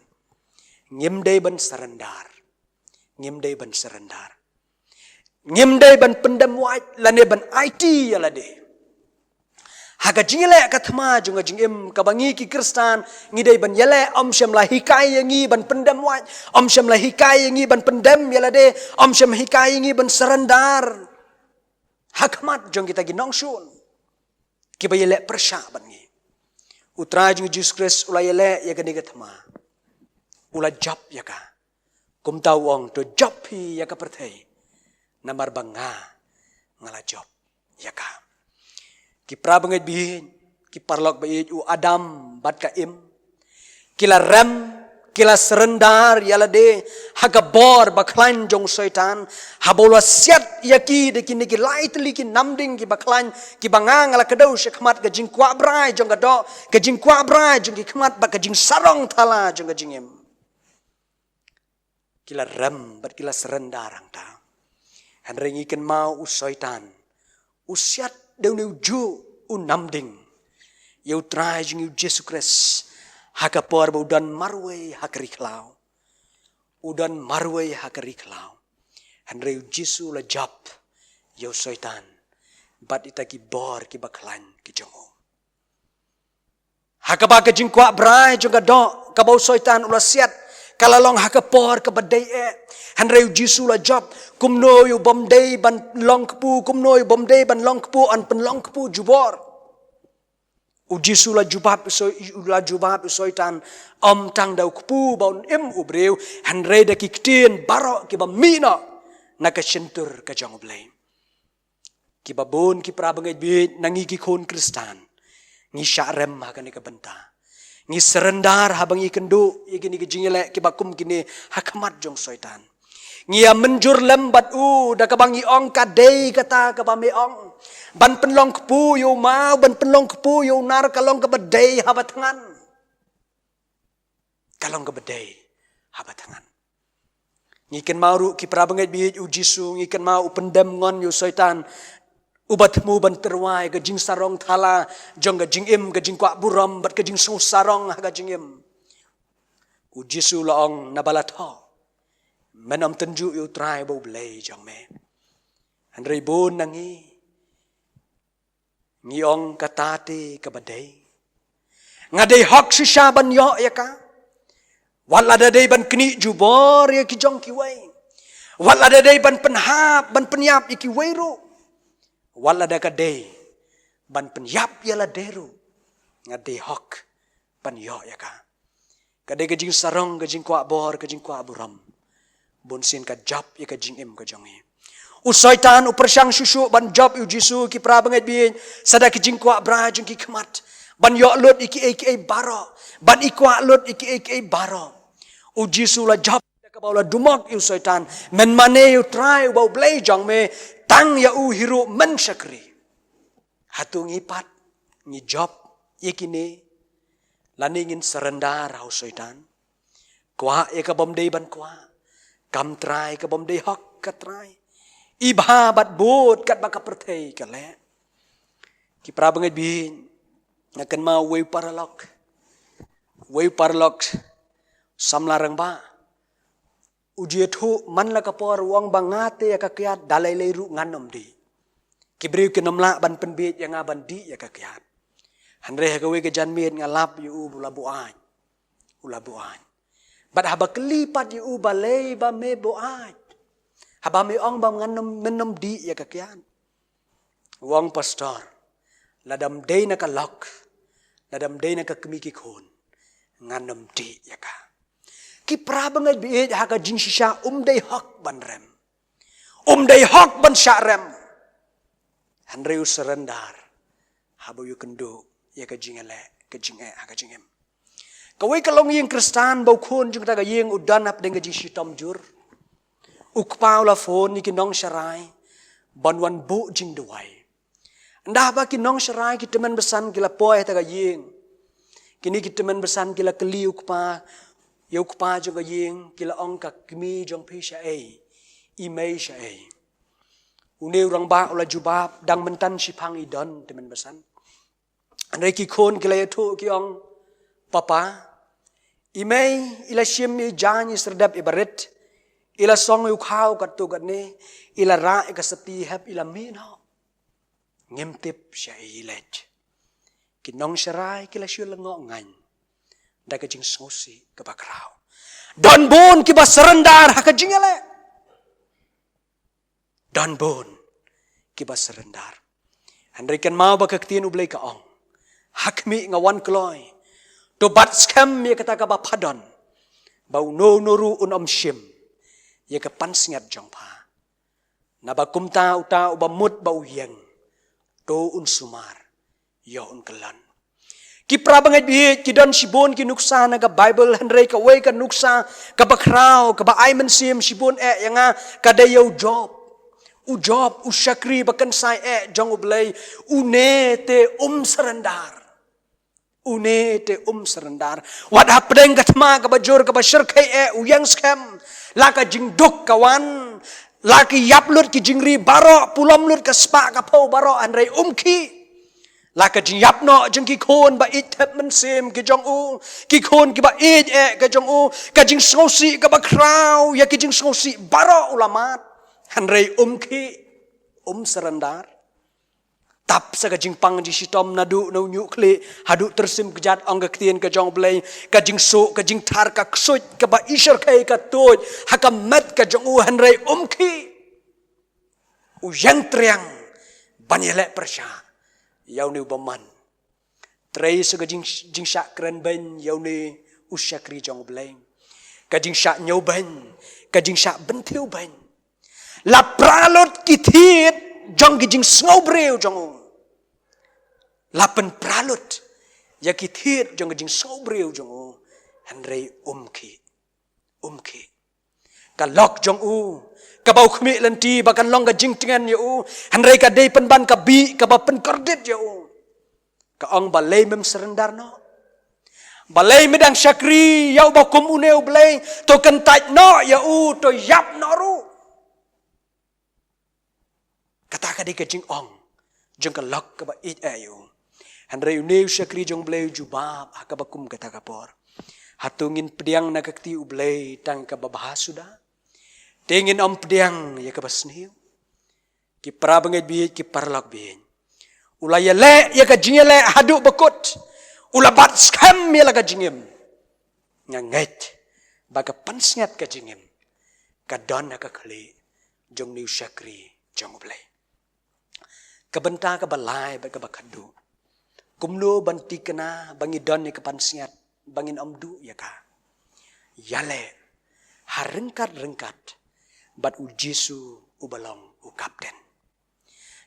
ngim dei ban surrender. Ngim dei ban surrender. Ngim dei ban pyndem wait lane ban aiti ïa lade. Ha ka jingïaleh ka thma jong ka jingim, kaba ngi ki Khristan ngi dei ban ïaleh, ym shym la hikai ïa ngi ban pyndem wait, ym shym la hikai ïa ngi ban pyndem ïa lade, ym shym hikai ïa ngi ban surrender ha khmat jong kita ki nongshun kiba ïaleh pyrshah bad ngi. U Trai jong ngi Jisu Khrist u la ïaleh ïa kane ka thma. U la jop ïa ka. Kumta u ong, to jop phi ïa ka pyrthei, namar ba nga, nga la jop ïa ka. Ki para bangeit baieit, ki paralok baieit, u Adam bad ka Im, ki la rem, ki la surrender ïa lade ha ka bor bakhlaiñ jong u Soitan, haba u la siat ïa ki da kine ki lai tylli ki namding kiba khlaiñ, kiba nga, nga la kdew shakhmat, ka jingkwah brai jong ka doh, ka jingkwah brai jong ki khmat, bad ka jingsarong thala jong ka jingim. Ki la rem bad ki la surrender hangta. Hynrei ngi kynmaw u Soitan u siat da une ujuh u namding ïa u Trai jong ngi u Jisu Khrist, ha ka por ba u don marwei ha ka ri khlaw. U don marwei ha ka ri khlaw. Hynrei u Jisu u la jop ïa u Soitan bad ita ki bor kiba khlaiñ ki jong u. Ha kaba ka jingkwah brai jong ka doh kaba u Soitan u la siat, ka la long ha ka por kaba dei eh. Hynrei u Jisu u la jop, kumno ïa u bym dei ban long kpu, kumno ïa u bym dei ban long kpu, yn pynlong kpu jubor. U Jisu u la jubab u Soi-, u la jubab u Soitan, ym tang da u kpu ba un im u briew, hynrei da ki ktien baroh kiba mih noh na ka shyntur ka jong U Blei. Kiba bun ki para bangeit baieit, na ngi ki khun Khristan, ngi shah rem ha kane ka bynta. Ngi surrender haba ngi kynduh ïa kine ki jingïaleh kiba kum kine ha khmat jong u Soitan. Ngi ïa mynjur lem bad u da kaba ngi ong, ka dei kata kaba me ong, ban pynlong kpu ïa u maw, ban pynlong kpu ïa u nar, ka long kaba dei haba thngan. Ka long kaba dei haba thngan. Ngi kynmaw ruh ki para bangeit baieit, u Jisu ngi kynmaw u pyndem ngon ïa u Soitan, uba thmu ban tyrwa ïa ka jingsarong thala jong ka jingim, ka jingkwah burom bad ka jingsngew sarong ha ka jingim. U Jisu u la ong, naba la thoh, men ym tynjuh ïa u Trai ba U Blei jong me. Hynrei bun na ngi, ngi ong, kata te kaba dei. Nga dei hok shisha ban ïoh ïa ka. Wat lada dei ban knieh jubor ïa ki jong kiwei, wat lada dei ban pynhap, ban pynïap ïa kiwei ruh, wat lada ka dei ban pynïap ïa lade ruh, nga dei hok ban ïoh ïa ka. Ka dei ka jingsarong, ka jingkwah bor, ka jingkwah burom. Bun sien ka jop ïa ka jingim ka jong ngi. U Soitan u pyrshang shuh shuh ban jop ïa u Jisu, ki para bangeit baieit, sa da ki jingkwah brai jong ki khmat, ban ïoh lut ïa kiei kiei baroh, ban ïa kwah lut ïa kiei kiei baroh. U Jisu u la jop da kaba u la dumok ïa u Soitan, men mane ïa u Trai uba U Blei jong me, tang ïa u hi ruh men shakri. Hato ngi pat ngi jop ïa kine, lane ngin surrender ha u Soitan? Kwah ïa ka bym dei ban kwah, kam trai ka bym dei hok ka trai, ibha bad bud katba ka pyrthei ka leh. Ki para bangeit baieit, nga kynmaw uwei u paralok, uwei u paralok samla rangbah, U ju ïathuh man la ka por, u ong ba nga te ïa ka kiad da lei lei ruh ngan ym dih. Ki briew kin ym lah ban pynbieit ïa nga ban dih ïa ka kiad. Hynrei ha kawei ka janmiet nga lap ïa u ba u la buaid. U la buaid. Bad haba kylli pat ïa u balei ba me buaid, haba me ong ba ngan ym, men ym dih ïa ka kiad, u ong, pastor, lada ym dei na ka lok, lada ym dei na ka kmie ki khun, ngan ym dih ïa ka. Ki para bangeit baieit, ha ka jingshisha um dei hok ban rem. Um dei hok ban shah rem. Hynrei u surrender haba u ïakynduh ïa ka jingïaleh, ka jingeh ha ka jingim. Kawei ka longïing Khristan ba u khun jong kata ka ïing u don hapdeng ka jingshitom jur. U kpa u la phone ïa ki nongsharai ban wan buh jingduwai. Ynda ba ki nongsharai, ki tymmen basan ki la poi ha kata ka ïing, kine ki tymmen basan ki la kylli u kpa, ïa u kpa jong ka ïing, ki la ong, ka kmie jong phi shaei, i mei shaei? Une u rangbah u la jubab, dang mynta shiphang i don, tymmen basan. Hynrei ki khun ki la ïathuh, ki ong, papa, i mei i la shim i jaiñ i syrdep i barit, i la song i u khaw katto katne, i la rah i ka sati, hep i la mih noh. Ngim tip shaei i leit. Ki nongsharai ki la shu lyngngoh ngaiñ da ka jingsngewsih kaba khraw. Don bun kiba surrender ha ka jingïaleh. Don bun kiba surrender. Hynrei kynmaw ba ka ktien U Blei ka ong, ha khmih nga wan kloi, to bat skhem ïa kata kaba pha don, ba uno uno ruh un ym shim ïa ka pansngiat jong pha. Naba kumta uta uba mut ba u ïeng, to un sumar, ïoh un kyllon. Ki para bangeit baieit, ki don shibun ki nuksa na ka Baibl, hynrei kawei ka nuksa kaba khraw, kaba ai mynsiem shibun eh ïa nga, ka dei ïa u Job. U Job, u shakri ba kynsai eh jong U Blei, une te um surrender. Une te um surrender. Wat hapdeng ka thma kaba jur kaba shyrkhei eh, u ïeng skhem. La ka jingduk ka wan, la ki ïap lut ki jingri baroh, pulom lut ka spah ka phew baroh, hynrei um khih. La ka jingïap noh jong ki khun ba ïeit thep mynsiem ki jong u, ki khun kiba ïeit eh ki jong u, ka jingsngewsih kaba khraw ïa ki jingsngewsih baroh u la mad. Hynrei um khih, um surrender. Tap sa ka jingpang jingshitom, naduh na u ñiuh khlieh haduh tyrsim kjat, ong ka ktien ka jong U Blei, ka jingsuh, ka jingthar, ka ksuid, kaba i shyrkhei ka tuid ha ka met ka jong u, hynrei um khih. U ïeng triang ban ïaleh pyrshah ïa une u bymman. Trei sa ka jing, jingshah kren beiñ ïa une u shakri jong U Blei. Ka jingshah ñiewbeiñ, ka jingshah bynthiew beiñ. La pra lut ki thied jong ki jingsngewbriew jong u. La pynpra lut ïa ki thied jong ki jingsngewbriew jong u. Hynrei um khih. Um khih. Ka lok jong u, kaba u khmih lynti ba kan long ka jingtngen ïa u, hynrei ka dei pynban ka bih kaba pynkordit ïa u. Ka ong, balei mem surrender noh? Balei me dang shakri ïa uba kum une U Blei? To kyntait noh ïa u, to ïap noh ruh. Kata ka dei ka jingong jong ka lok kaba ïeit eh ïa u. Hynrei une u shakri jong U Blei u jubab ha kaba kum kata ka por, hato ngin pdiang na ka kti U Blei tang kaba bha suda? Te ngin ym pdiang ïa kaba sniew? Ki para bangeit baieit, ki paralok baieit, u la ïaleh ïa ka jingïaleh haduh ba kut. U la bat skhem ïa la ka jingim. Nga ngeit ba ka pansngiat ka jingim ka don ha ka khlieh jong une u shakri jong U Blei. Ka bynta kaba lai bad kaba khatduh, kumno ban thikna ba ngi don ïa ka pansngiat ba ngin ym duh ïa ka? Ïaleh ha ryngkat ryngkat bad U Jisu uba long u kapten.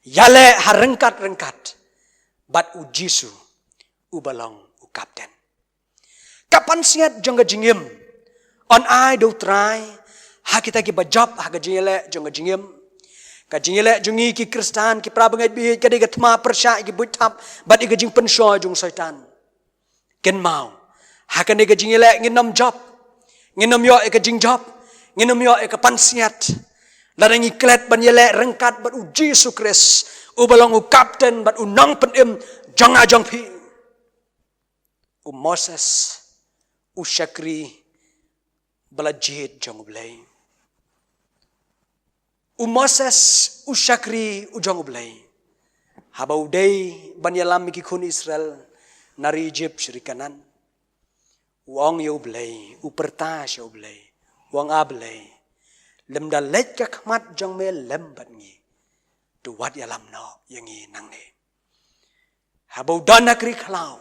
Ïaleh ha ryngkat ryngkat bad U Jisu uba long u kapten. Ka pansngiat jong ka jingim yn ai da U Trai ha kita kiba jop ha ka jingïaleh jong ka jingim. Ka jingïaleh jong ngi ki Khristan, ki para bangeit baieit, ka dei ka thma pyrshah ïa ki buit thap bad ïa ka jingpynshoi jong u Soitan. Kynmaw, ha kane ka jingïaleh ngin ym jop, ngin ym ïoh ïa ka jingjop, ngin ym ïoh ïa ka pansngiat lada ngi klet ban ïaleh ryngkat bad U Jisu Khrist uba long u kapten bad u nongpynim jong nga jong phi. U Moses, u shakri ba la jied jong U Blei, U Moses, u shakri u jong U Blei, haba u dei ban ïalam ïa ki khun Israel na ri Ijip sha ri Kanaan, u ong ïa U Blei, u pyrta sha U Blei, u ong, A Blei, lymda leit ka khmat jong me lem bad ngi, to wat ïalam noh ïa ngi nangne. Haba u don ha ka ri khlaw,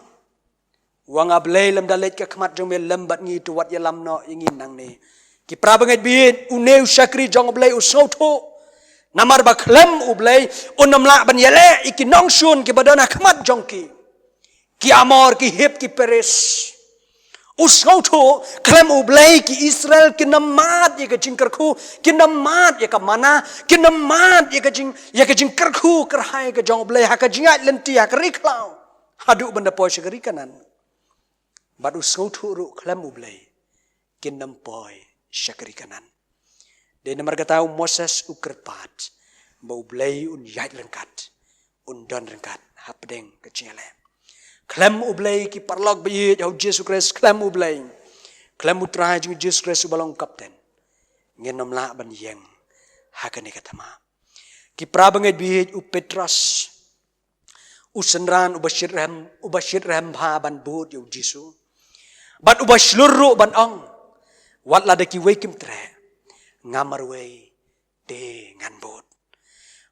u ong, A Blei, lymda leit ka khmat jong me lem bad ngi, to wat ïalam noh ïa ngi nangne. Ki para bangeit baieit, une u shakri jong U Blei u sngewthuh, namar ba khlem U Blei un ym lah ban ïaleh ïa ki nongshun kiba don ha khmat jong ki, ki Amor, ki Hit, ki Peris. U sngewthuh, khlem U Blei ki Israel kin ym mad ïa ka jingkyrkhu, kin ym mad ïa ka manna, kin ym mad ïa ka jing, ïa ka jingkyrkhu kyrhai ka jong U Blei ha ka jingïaid lynti ha ka ri khlaw, haduh ban da poi sha ka ri Kanaan. Bad u sngewthuh ruh, khlem U Blei kin ym poi sha ka ri Kanaan. Dei namar kata u Moses u kyrpad ba U Blei un ïaid ryngkat, un don ryngkat hapdeng ka jingïaleh. Khlem U Blei, ki paralok baieit ha U Jisu Khrist, khlem U Blei, khlem U Trai jong ngi U Jisu Khrist uba long u kapten, ngin ym lah ban ïeng ha kane ka thma. Ki para bangeit baieit, u Petros, u synran uba shitrhem, uba shitrhem bha ban bud ïa U Jisu, bad uba shlur ruh ban ong, wat lada kiwei kim treh, nga marwei te ngan bud.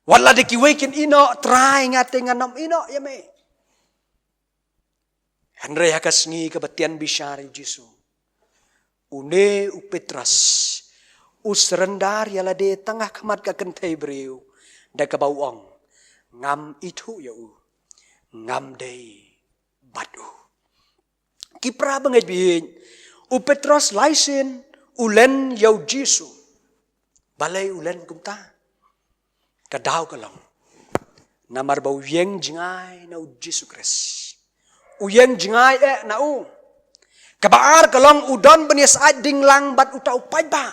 Wat lada kiwei kin ïehnoh, Trai, nga te ngan ym ïehnoh ïa me. Hynrei ha ka sngi kaba tian bishar ïa U Jisu, une u Petros u surrender ïa lade tang ha khmat ka kynthei briew, da kaba u ong, ngam ithuh ïa u, ngam dei bad u. Ki para bangeit baieit, u Petros lai sien u len ïa U Jisu. Balei u len kumta? Ka daw ka long namar ba u ïeng jngai na U Jisu Khrist. U ïeng jngai eh na u. Kaba ar ka long u don ban ïasaid ding lang bad uta u paidbah.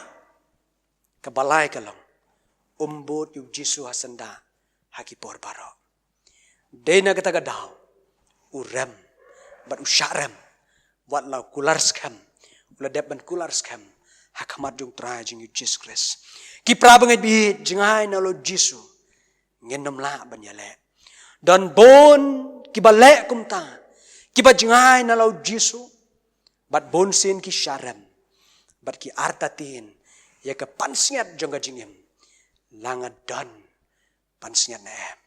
Kaba lai ka long um bud ïa U Jisu ha syndah ha ki por baroh. Dei na kata ka daw u rem bad u shah rem, wat la u kular skhem, u la dep ban kular skhem ha khmat jong U Trai jong ngi U Jisu Khrist. Ki para bangeit baieit, jngai na la U Jisu, ngin ym lah ban ïaleh. Don bun kiba leh kumta, kiba jngai na la U Jisu, bad bun sien ki shah rem bad ki artatien ïa ka pansngiat jong ka jingim, la nga don pansngiat ne em.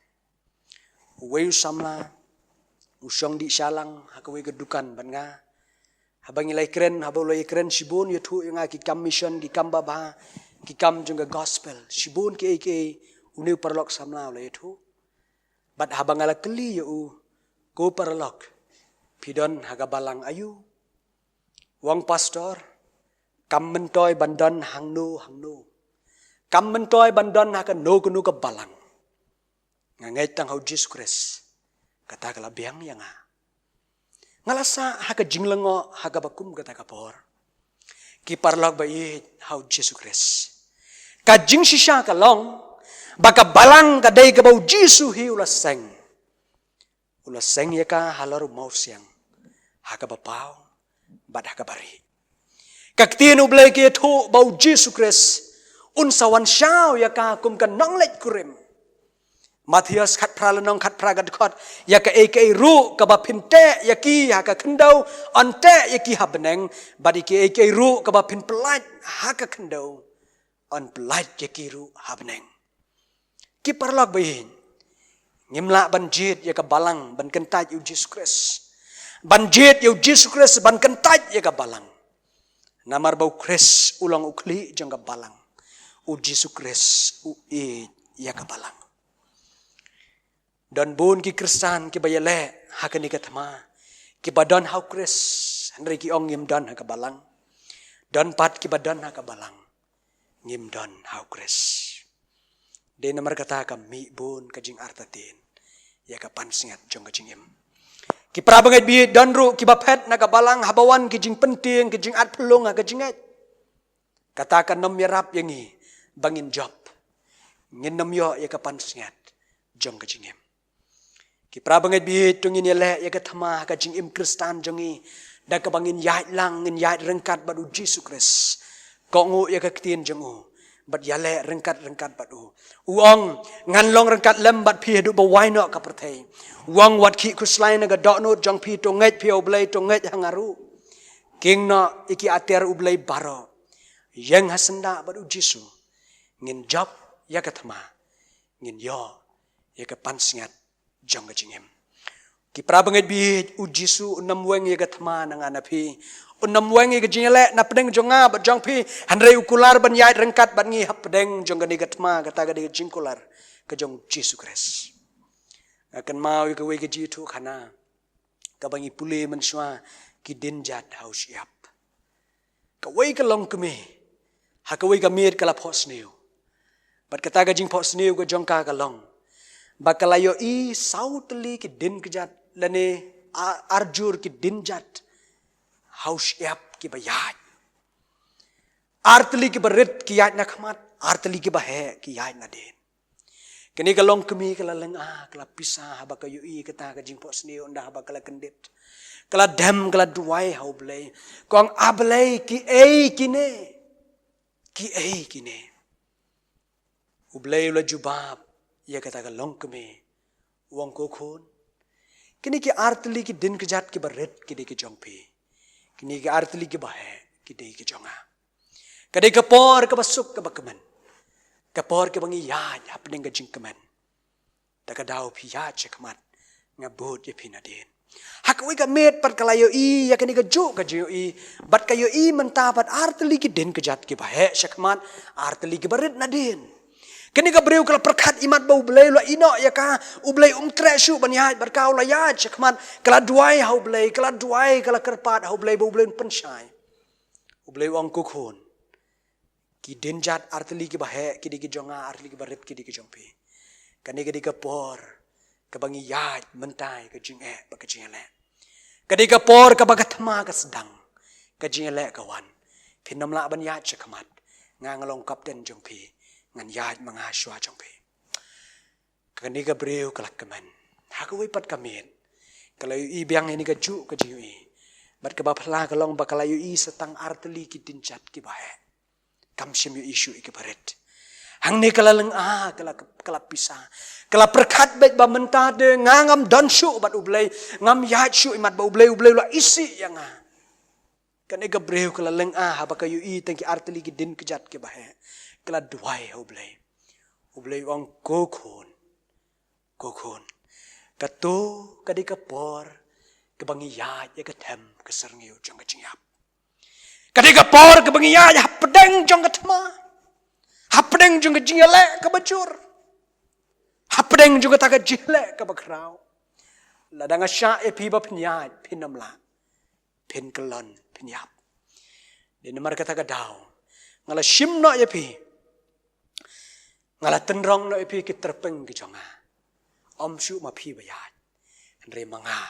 Uwei u samla u shong dih shalang ha kawei ka dukan bad nga. Haba ngi la ïakren, haba u la ïakren shibun, ïathuh ïa nga ki kam mission, ki kam babha, ki kam jong ka gospel, shibun kiei kiei une u paralok samla u la ïathuh. Bad haba nga la kylli ïa u, ko paralok, phi don ha ka balang aïu? U ong, Pastor, kam myntoi ban don hangno hangno. Kam myntoi ban don ha kano kano ka balang. Nga ngeit tang ha U Jisu Khrist, kata ka la biang ïa nga. Nga la sah ha ka jinglyngngoh ha kaba kum kata ka por. Ki paralok baieit ha U Jisu Khrist, ka jingshisha ka long ba ka balang ka dei kaba U Jisu hi u la seng. U la seng ïa ka halor u mawsiang ha kaba paw bad ha kaba rieh. Ka ktien U Blei ka ïathuh ba U Jisu Khrist un sa wan shaw ïa ka kum ka nongleit kurim. Mathaios khatphra lynnong khatphra ka dkhot, ïa kaei kaei ruh kaba phin teh ïa ki ha ka khyndew, yn teh ïa ki ha bneng, bad ïa kaei kaei ruh kaba phin pyllait ha ka khyndew, yn pyllait ïa ki ruh ha bneng. Ki paralok baieit, ngim lah ban jied ïa ka balang ban kyntait ïa U Jisu Khrist. Ban jied ïa U Jisu Khrist ban kyntait ïa ka balang. Namar ba U Khrist u long u khlieh jong ka balang. U Jisu Khrist u ïeit ïa ka balang. Don bun ki Khristan kiba ïaleh ha kane ka thma, kiba don ha U Khrist, hynrei ki ong ngim don ha ka balang. Don pat kiba don ha ka balang, ngim don ha U Khrist. Dei namar kata ka mih bun ka jingartatien ïa ka pansngiat jong ka jingim. Ki para bangeit baieit, don ruh kiba phet na ka balang haba wan ki jingpyntieng, ki jingat phyllung ha ka jingngeit. Kata kan ym ïarap ïa ngi ba ngin jop, ngin ym ïoh ïa ka pansngiat jong ka jingim. Ki para bangeit baieit, to ngin ïaleh ïa ka thma ha ka jingim Khristan jong ngi da kaba ngin ïaid lang, ngin ïaid ryngkat bad U Jisu Khrist. Kohnguh ïa ka ktien jong u, bad ïaleh ryngkat ryngkat bad u. U ong, ngan long ryngkat lem bad phi haduh ba wai noh ka pyrthei. U ong, wat khih khuslai na ka dohnud jong phi, to ngeit phi ha U Blei, to ngeit ha nga ruh. Khie noh ïa ki atiar U Blei baroh. Ïeng ha syndah bad U Jisu. Ngin jop ïa ka thma. Ngin ïoh ïa ka pansngiat jong ka jingim. Ki para bangeit bieit, U Jisu un ym weng ïa ka thma na nga na phi. Un ym weng ïa ka jingïaleh na pdeng jong nga bad jong phi. Hynrei u kular ban ïaid ryngkat bad ngi hapdeng jong kane ka thma, kata ka dei ka jingkular ka jong U Jisu Khrist. Nga kynmaw ïa kawei ka jingïathuhkhana kaba ngi pule mynshuwa, ki dienjat ha u shyiap. Kawei ka longkmie ha kawei ka miet ka la phohsniew. Bad kata ka jingphohsniew ka jong ka ka long ba ka la ïohi saw tylli ki dienkjat lane a-, arjur ki dienjat ha u shyiap kiba ïaid. Ar tylli kiba rit ki ïaid na khmat, ar tylli kiba heh ki ïaid na dien. Kane ka longkmie ka la lynga, ka la pisa haba ka ïohi kata ka jingphohsniew, ynda haba ka la kyndit. Ka la dem, ka la duwai ha U Blei. Ka ong, A Blei, kiei kine? Kiei kine? U Blei u la jubab ïa kata ka longkmie. U ong, ko khun, kine ki ar tylli ki dienkjat kiba rit ki dei ki jong phi. Kine ki ar tylli kiba heh ki dei ki jong nga. Ka dei ka por kaba suk kaba kmen. Ka por kaba ngi ïaid hapdeng ka jingkmen. Da ka daw phi ïaid sha khmat, nga bud ïa phi na dien. Ha kawei ka miet pat ka la ïohi ïa kane kajuh ka jingïohi. Bad ka ïohi mynta pat ar tylli ki dienkjat kiba heh sha khmat, ar tylli kiba rit na dien. Kane ka briew ka la pyrkhat imat ba U Blei u la ïehnoh ïa ka, U Blei um treh shuh ban ïaid bad ka, u la ïaid sha khmat, ka la duwai ha U Blei, ka la duwai, ka la kyrpad ha U Blei ba U Blei un pynshai. U Blei u ong, ko khun, ki dienjat ar tylli kiba heh ki dei ki jong nga, ar tylli kiba rit ki dei ki jong phi. Kane ka dei ka por kaba ngi ïaid mynta ïa ka jingeh bad ka jingïaleh. Ka dei ka por kaba ka thma ka sdang, ka jingïaleh ka wan. Phin ym lah ban ïaid sha khmat. Nga nga long kapten jong phi. Ngan ïaid ma nga shuwa jong phi. Kane ka briew ka la kmen. Ha kawei pat ka miet ka la ïohi biang ïa kane kajuh ka jingïohi. Bad kaba phylla ka long ba ka la ïohi sa tang ar tylli ki dienjat kiba heh. Kam shym ïohi shuh ïa kiba rit. Hangne ka la lynga, ka la, ka la pisa. Ka la pyrkhat beit ba mynta te nga ngam don shuh bad U Blei, ngam ïaid shuh imat ba U Blei, U Blei u la isih ïa nga. Kane ka briew ka la lynga haba ka ïohi tang ki ar tylli ki dienkjat kiba heh. Ka la duwai ha U Blei. U Blei u ong, ko khun, ko khun, kato ka dei ka por kaba ngi ïaid ïa ka them ka syrngiew jong ka jingïap. Ka dei ka por kaba ngi ïaid hapdeng jong ka thma, hapdeng jong ka jingïaleh kaba jur, hapdeng jong kata ka jingleh kaba khraw. Lada nga shah ïa phi ba phin ïaid, phin ym lah. Phin kyllon, phin ïap. Dei namar kata ka daw nga la shim noh ïa phi. Nga la tynrong noh ïa phi ki tyrpeng ki jong nga. Ym shuh ma phi ba ïaid, hynrei ma nga,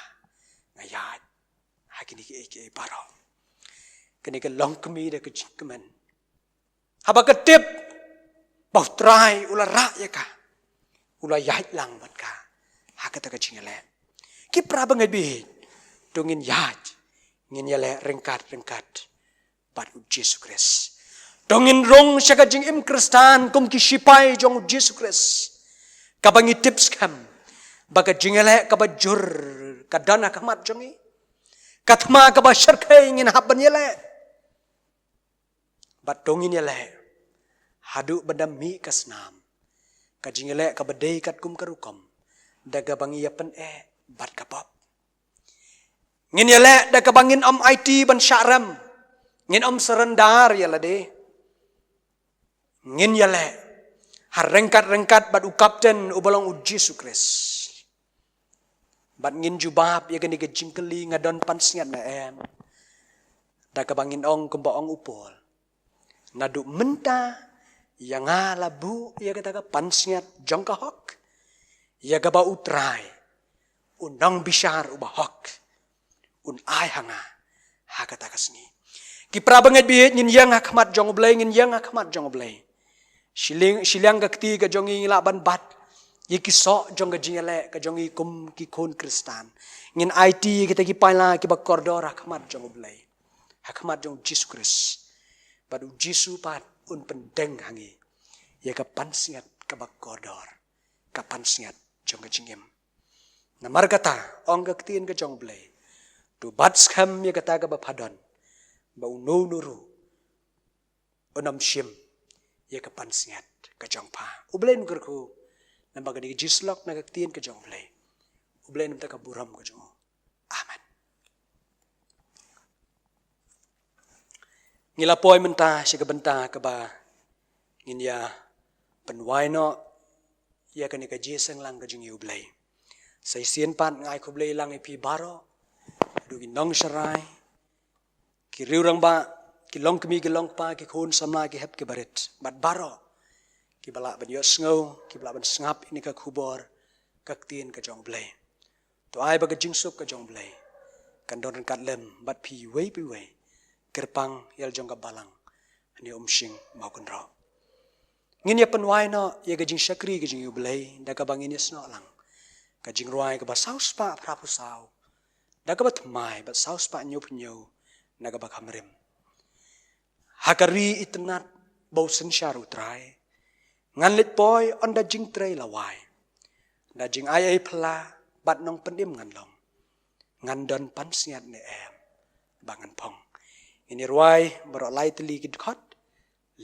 nga ïaid ha kine kiei kiei baroh. Kane ka longkmie da ka jingkmen. Haba ka tip ba U Trai u la rah ïa ka, u la ïaid lang bad ka ha kata ka jingïaleh. Ki para bangeit bieit, to ngin ïaid, ngin ïaleh ryngkat ryngkat bad U Jisu Khrist. To ngin rung sha ka jingim Khristan kum ki shipai jong U Jisu Khrist. Kaba ngi tip skhem ba ka jingïaleh kaba jur ka don ha khmat jong ngi. Ka thma kaba shyrkhei ngin hap ban ïaleh. Bad to ngin ïaleh haduh ban da mih ka snam. Ka jingïaleh kaba dei katkum ka rukom, da kaba ngi ïa pyneh bad ka pop. Ngin ïaleh da kaba ngin ym aiti ban shah rem. Ngin ym surrender ïa lade. Ngin ïaleh ha ryngkat ryngkat bad u kapten uba long U Jisu Khrist. Bad ngin jubab ïa kane ka jingkylli, nga don pansngiat ne em? Da kaba ngin ong kumba ong u Paul, naduh mynta ïa nga la buh ïa kata ka pansngiat jong ka hok, ïa kaba U Trai, U Nongbishar uba hok, un ai ha nga ha kata ka sngi. Ki para bangeit bieit, ngin ïeng ha khmat jong U Blei, ngin ïeng ha khmat jong U Blei. Shiliang, shiliang ka kti ka jong ngi, ngi lah ban bat ïa ki soh jong ka jingïaleh ka jong ngi kum ki khun Khristan. Ngin aiti ïa kita ki paila kiba kordor ha khmat jong U Blei, ha khmat jong U Jisu Khrist. Bad U Jisu pat un pyndeng ha ngi ïa ka pansngiat kaba kordor, ka pansngiat jong ka jingim. Namar kata, ong ka ktien ka jong U Blei, to bat skhem ïa kata kaba pha don, ba uno uno ruh un ym shim ïa ka pansngiat ka jong pha. U Blei un kyrkhu namar ka dei ka jingïasyllok na ka ktien ka jong U Blei. U Blei un ym tang ka burom ka jong u. Amen. Ngi la poi mynta sha ka bynta kaba ngin ïa pynwai noh ïa kane ka jingseng lang ka jong ngi U Blei. Sa shisien pat nga ai khublei lang ïa phi baroh, haduh ki nongsharai, ki riew rangbah, ki longkmie ki longkpa, ki khun samla, ki hep ki barit, bad baroh kiba lah ban ïohsngew, kiba lah ban sngap ïa kane ka khubor, ka ktien ka jong U Blei. To ai ba ka jingsuk ka jong U Blei kan don ryngkat lem bad phi iwei pa iwei, kyrpang ïa la jong ka balang, ha une u Umshynshar Mawkynroh. Ngin ïa pynwai noh ïa ka jingshakri ka jong ngi U Blei da kaba ngin ïa snoh lang ka jingrwai kaba saw spah phra phew saw, da kaba thymmai bad saw spah hynñiew phew hynñiew na kaba kham rim. Ha ka ri itynnat ba u synshar U Trai, ngan leit poi ynda jingtrei la wai. Da jingai ei phylla bad nongpynim ngan long. Ngan don pansngiat ne em ba ngan phong. Ngin ïa rwai baroh lai tylli ki dkhot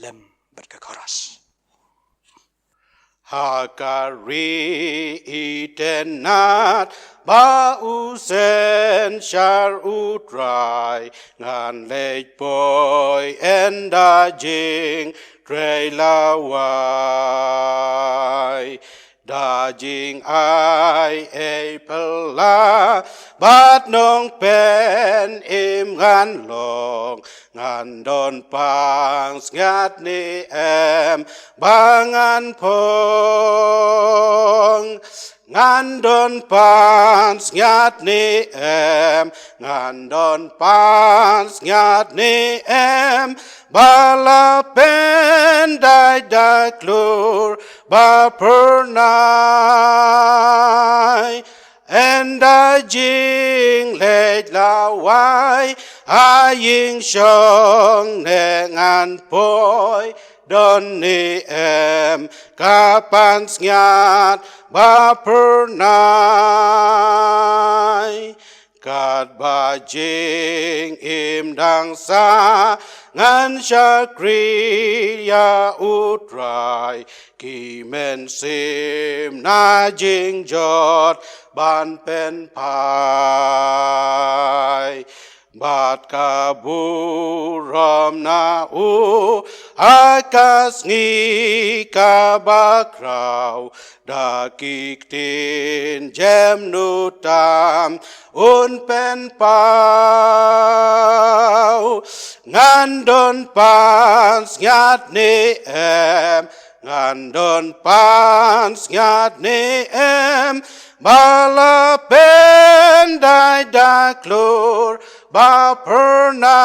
lem bad ka chorus. Ha ka ri itynnat ba u synshar U Trai, ngan leit poi ynda jingtrei la wai. Da jingai ei phylla bad nongpynim ngan long. Ngan don pansngiat ne em ba ngan phong? Ngan don pansngiat ne em? Ngan don pansngiat ne em ba la pyndait da klur ba phyrnai? Ynda jingleit la wai ha ïing shong ne ngan poi, don ne em ka pansngiat ba phyrnai? Katba jingim dang sah ngan shakri ïa U Trai, ki mynsiem na jingjot ban pynphai. Bad ka burom na u ha ka sngi kaba khraw, da ki ktien jem nu tam un pynpaw. Ngan don pansngiat ne em? Ngan don pansngiat ne em ba la pyndait da klur ba phyrnai?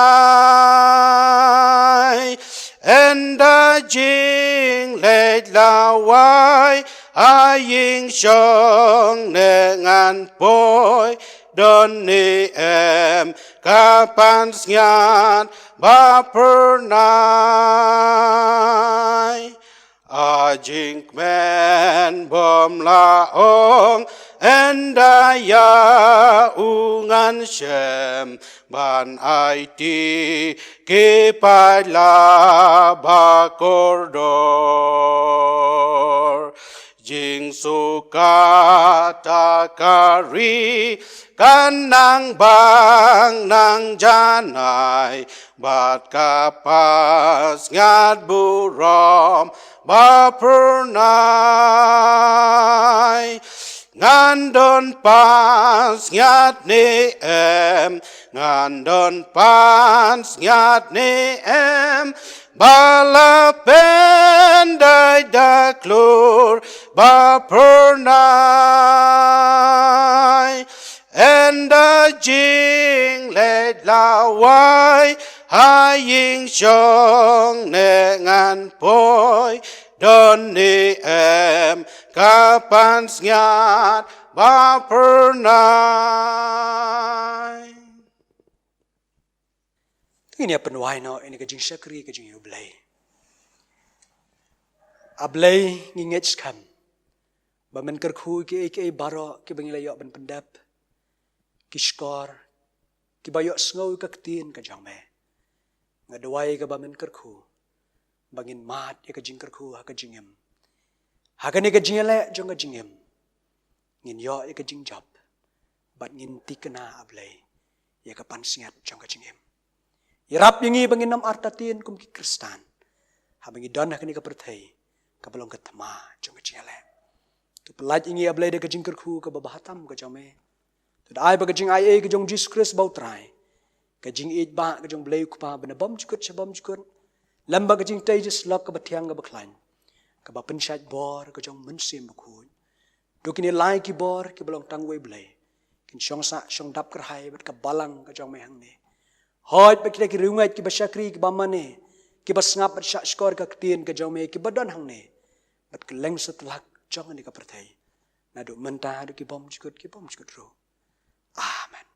Ynda jingleit la wai ha ïing shong ne ngan poi, don ne em ka pansngiat ba phyrnai? A jingkmen bym la ong, ynda ïa u ngan shem ban aiti ki paidlang ba kordor. Jingsukat ha ka ri kan nang bang nang janai, bad ka pansngiat burom ba phyrnai. Ngan don pansngiat ne em? Ngan don pansngiat ne em ba la pyndait da klur ba phyrnai? Ynda jingleit la wai ha ïing shong ne ngan poi, don ne em ka pansngiat ba phyrnai? Ngin ïa pynwai noh ïa kane ka jingshakri ka jong ngi U Blei. A Blei, ngi ngeit skhem ba men kyrkhu ïa kiei kiei baroh kiba ngi la ïoh ban pyndep, ki shkor kiba ïohsngew ïa ka ktien ka jong me. Nga duwai kaba men kyrkhu ba ngin mad ïa ka jingkyrkhu ha ka jingim. Ha kane ka jingïaleh jong ka jingim ngin ïoh ïa ka jingjop bad ngin thikna, A Blei, ïa ka pansngiat jong ka jingim. Ïarap ïa ngi ba ngin ym artatien kum ki Khristan haba ngi don ha kane ka pyrthei kaba long ka thma jong ka jingïaleh. To pyllait ïa ngi, A Blei, da ka jingkyrkhu kaba bha tam ka jong me. To da ai ba ka jingaiei ka jong Jisu Khrist ba u Trai, ka jingïeit ba ka jong Blei u Kpa ba na bymjukut sha bymjukut, lem bad ka jingtei jylliew kaba thiang kaba khlaiñ, kaba pynshait bor ka jong u Mynsiem Bakhuid, to kine lai ki bor kiba long tang uwei, Blei, kin shong sah shong dap kyrhai bad ka balang ka jong me hangne. Hooid, bad kita ki riewngeit kiba shakri kiba mane, kiba sngap bad shahshkor ka ktien ka jong me, kiba don hangne bad kylleng satlak jong kane ka pyrthei, naduh mynta haduh ki bymjukut ki bymjukut ruh. Amen.